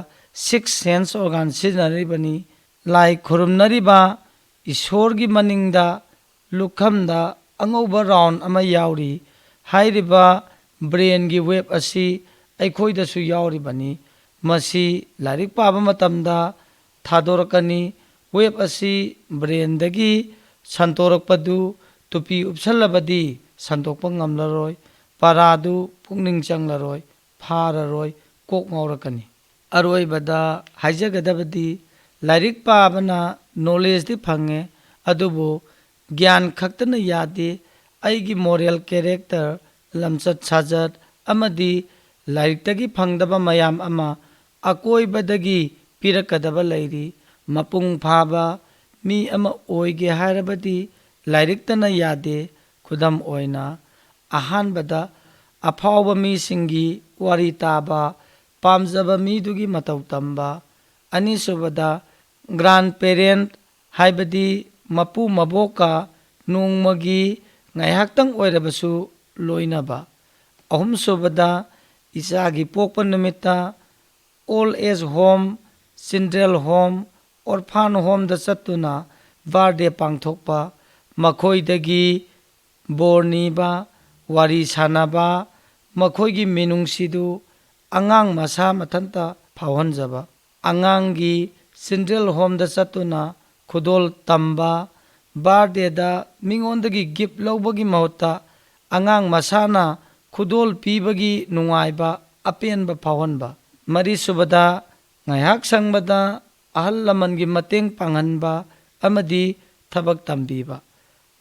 ꯁꯤꯛꯁ ꯁꯦꯟꯁ ꯑꯣꯔꯒꯥꯟ ꯁꯤꯖꯤꯟꯅꯔꯤꯕꯅꯤ꯫ ꯂꯥꯏ ꯈꯨꯔꯨꯝꯅꯔꯤꯕ ꯏꯁꯣꯔꯒꯤ ꯃꯅꯤꯡꯗ ꯂꯨꯈꯝꯗ ꯑꯉꯧꯕ ꯔꯥꯎꯟ ꯑꯃ ꯌꯥꯎꯔꯤ꯫ ꯍꯥꯏꯔꯤꯕ ꯕ꯭ꯔꯦꯟꯒꯤ ꯋꯦꯕ ꯑꯁꯤ ꯑꯩꯈꯣꯏꯗꯁꯨ ꯌꯥꯎꯔꯤꯕꯅꯤ꯫ ꯃꯁꯤ ꯂꯥꯏꯔꯤꯛ ꯄꯥꯕ ꯃꯇꯝꯗ ꯊꯥꯗꯣꯔꯛꯀꯅꯤ꯫ ꯋꯦꯕ ꯑꯁꯤ ꯕ꯭ꯔꯦꯟꯗꯒꯤ ꯁꯟꯇꯣꯔꯛꯄꯗꯨ ꯇꯨꯄꯤ ꯎꯞꯁꯜꯂꯕꯗꯤ ꯁꯟꯗꯣꯛꯄ ꯉꯝꯂꯔꯣꯏ꯫ ꯄꯔꯥꯗꯨ ꯄꯨꯛꯅꯤꯡ ꯆꯪꯂꯔꯣꯏ, ꯐꯥꯔꯔꯣꯏ, ꯀꯣꯛ ꯉꯥꯎꯔꯛꯀꯅꯤ꯫ ꯑꯔꯣꯏꯕꯗ ꯍꯥꯏꯖꯒꯗꯕꯗꯤ, ꯂꯥꯏꯔꯤꯛ ꯄꯥꯕꯅ ꯅꯣꯂꯦꯖꯇꯤ ꯐꯪꯉꯦ, ꯑꯗꯨꯕꯨ ꯒ꯭ꯌꯥꯟ ꯈꯛꯇꯅ ꯌꯥꯗꯦ꯫ ꯑꯩꯒꯤ ꯃꯣꯔꯦꯜ ꯀꯦꯔꯦꯛꯇꯔ, ꯂꯝꯆꯠ ꯁꯥꯖꯠ ꯑꯃꯗꯤ ꯂꯥꯏꯔꯤꯛꯇꯒꯤ ꯐꯪꯗꯕ ꯃꯌꯥꯝ ꯑꯃ ꯑꯀꯣꯏꯕꯗꯒꯤ ꯄꯤꯔꯛꯀꯗꯕ ꯂꯩꯔꯤ꯫ ꯃꯄꯨꯡ ꯐꯥꯕ ꯃꯤ ꯑꯃ ꯑꯣꯏꯒꯦ ꯍꯥꯏꯔꯕꯗꯤ ꯂꯥꯏꯔꯤꯛꯇꯅ ꯌꯥꯗꯦ꯫ ꯈꯨꯗꯝ ꯑꯣꯏꯅ, ꯑꯍꯥꯟꯕꯗ ꯑꯐꯥꯎꯕ ꯃꯤꯁꯤꯡꯒꯤ ꯋꯥꯔꯤ ꯇꯥꯕ, ꯄꯥꯝꯖꯕ ꯃꯤꯗꯨꯒꯤ ꯃꯇꯧ ꯇꯝꯕ꯫ ꯑꯅꯤꯁꯨꯕꯗ, ꯒ꯭ꯔꯥꯟ ꯄꯦꯔꯦꯟ, ꯍꯥꯏꯕꯗꯤ ꯃꯄꯨ ꯃꯕꯣꯛꯀ ꯅꯣꯡꯃꯒꯤ ꯉꯥꯏꯍꯥꯛꯇꯪ ꯑꯣꯏꯔꯕꯁꯨ ꯂꯣꯏꯅꯕ꯫ ꯑꯍꯨꯝꯁꯨꯕꯗ, ꯏꯆꯥꯒꯤ ꯄꯣꯛꯄ ꯅꯨꯃꯤꯠꯇ old age home, children home, orphan ꯍꯣꯝꯗ ꯆꯠꯇꯨꯅ ꯕꯥꯔꯗꯦ ꯄꯥꯡꯊꯣꯛꯄ, ꯃꯈꯣꯏꯗꯒꯤ ꯕꯣꯔ ꯅꯤꯕ, ꯋꯥꯔꯤ ꯁꯥꯟꯅꯕ, ꯃꯈꯣꯏꯒꯤ ꯃꯤꯅꯨꯡꯁꯤꯗꯨ ꯑꯉꯥꯡ ꯃꯁꯥ ꯃꯊꯟꯇ ꯐꯥꯎꯍꯟꯖꯕ꯫ ꯑꯉꯥꯡꯒꯤ ꯆꯤꯜꯗ꯭ꯔꯦꯟ ꯍꯣꯝꯗ ꯆꯠꯇꯨꯅ ꯈꯨꯗꯣꯜ ꯇꯝꯕ, ꯕꯥꯔꯗꯦꯗ ꯃꯤꯉꯣꯟꯗꯒꯤ ꯒꯤꯐ ꯂꯧꯕꯒꯤ ꯃꯍꯨꯠꯇ ꯑꯉꯥꯡ ꯃꯁꯥꯅ ꯈꯨꯗꯣꯜ ꯄꯤꯕꯒꯤ ꯅꯨꯡꯉꯥꯏꯕ, ꯑꯄꯦꯟꯕ ꯐꯥꯎꯍꯟꯕ꯫ ꯃꯔꯤꯁꯨꯕꯗ, ꯉꯥꯏꯍꯥꯛ ꯁꯪꯕꯗ ꯑꯍꯜ ꯂꯃꯟꯒꯤ ꯃꯇꯦꯡ ꯄꯥꯡꯍꯟꯕ ꯑꯃꯗꯤ ꯊꯕꯛ ꯇꯝꯕꯤꯕ꯫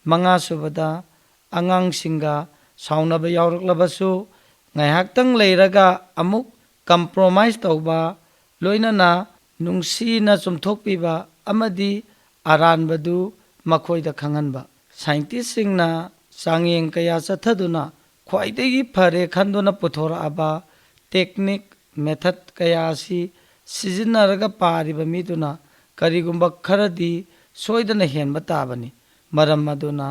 ꯃꯉꯥꯁꯨꯕꯗ, ꯑꯉꯥꯡꯁꯤꯡꯒ ꯁꯥꯎꯅꯕ ꯌꯥꯎꯔꯛꯂꯕꯁꯨ ꯉꯥꯏꯍꯥꯛꯇꯪ ꯂꯩꯔꯒ ꯑꯃꯨꯛ ꯀꯝꯄ꯭ꯔꯣꯃꯥꯏꯁ ꯇꯧꯕ, ꯂꯣꯏꯅꯅ ꯅꯨꯡꯁꯤꯅ ꯆꯨꯝꯊꯣꯛꯄꯤꯕ ꯑꯃꯗꯤ ꯑꯔꯥꯟꯕꯗꯨ ꯃꯈꯣꯏꯗ ꯈꯪꯍꯟꯕ꯫ ꯁꯥꯏꯟꯇꯤꯁꯁꯤꯡꯅ ꯆꯥꯡꯌꯦꯡ ꯀꯌꯥ ꯆꯠꯊꯗꯨꯅ ꯈ꯭ꯋꯥꯏꯗꯒꯤ ꯐꯔꯦ ꯈꯟꯗꯨꯅ ꯄꯨꯊꯣꯔꯛꯑꯕ ꯇꯦꯛꯅꯤꯛ, ꯃꯦꯊꯠ ꯀꯌꯥ ꯑꯁꯤ ꯁꯤꯖꯤꯟꯅꯔꯒ ꯄꯥꯔꯤꯕ ꯃꯤꯗꯨꯅ ꯀꯔꯤꯒꯨꯝꯕ ꯈꯔꯗꯤ ꯁꯣꯏꯗꯅ ꯍꯦꯟꯕ ꯇꯥꯕꯅꯤ꯫ ꯃꯔꯝ ꯑꯗꯨꯅ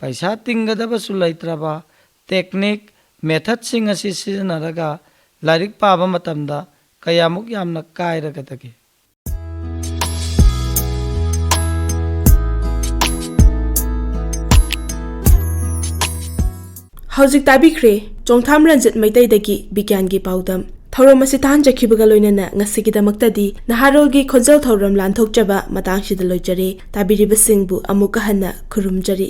ꯄꯩꯁꯥ ꯇꯤꯡꯒꯗꯕꯁꯨ ꯂꯩꯇ꯭ꯔꯕ ꯇꯦꯛꯅꯤꯛ, ꯃꯦꯊꯠꯁꯤꯡ ꯑꯁꯤ ꯁꯤꯖꯤꯟꯅꯔꯒ ꯂꯥꯏꯔꯤꯛ ꯄꯥꯕ ꯃꯇꯝꯗ ꯀꯌꯥꯃꯨꯛ ꯌꯥꯝꯅ ꯀꯥꯏꯔꯒꯗꯒꯦ? ꯍꯧꯖꯤꯛ ꯇꯥꯕꯤꯈ꯭ꯔꯦ ꯆꯣꯡꯊꯥꯝ ꯔꯟꯖꯤꯠ ꯃꯩꯇꯩꯗꯒꯤ ꯕꯤꯒ꯭ꯌꯥꯟꯒꯤ ꯄꯥꯎꯗꯝ꯫ ꯊꯧꯔꯝ ꯑꯁꯤ ꯇꯥꯍꯟꯖꯈꯤꯕꯒ ꯂꯣꯏꯅꯅ ꯉꯁꯤꯒꯤꯗꯃꯛꯇꯗꯤ ꯅꯍꯥꯔꯣꯜꯒꯤ ꯈꯣꯟꯖꯦꯜ ꯊꯧꯔꯝ ꯂꯥꯟꯊꯣꯛꯆꯕ ꯃꯇꯥꯡꯁꯤꯗ ꯂꯣꯏꯖꯔꯦ꯫ ꯇꯥꯕꯤꯔꯤꯕꯁꯤꯡꯕꯨ ꯑꯃꯨꯛꯀ ꯍꯟꯅ ꯈꯨꯔꯨꯝꯖꯔꯤ꯫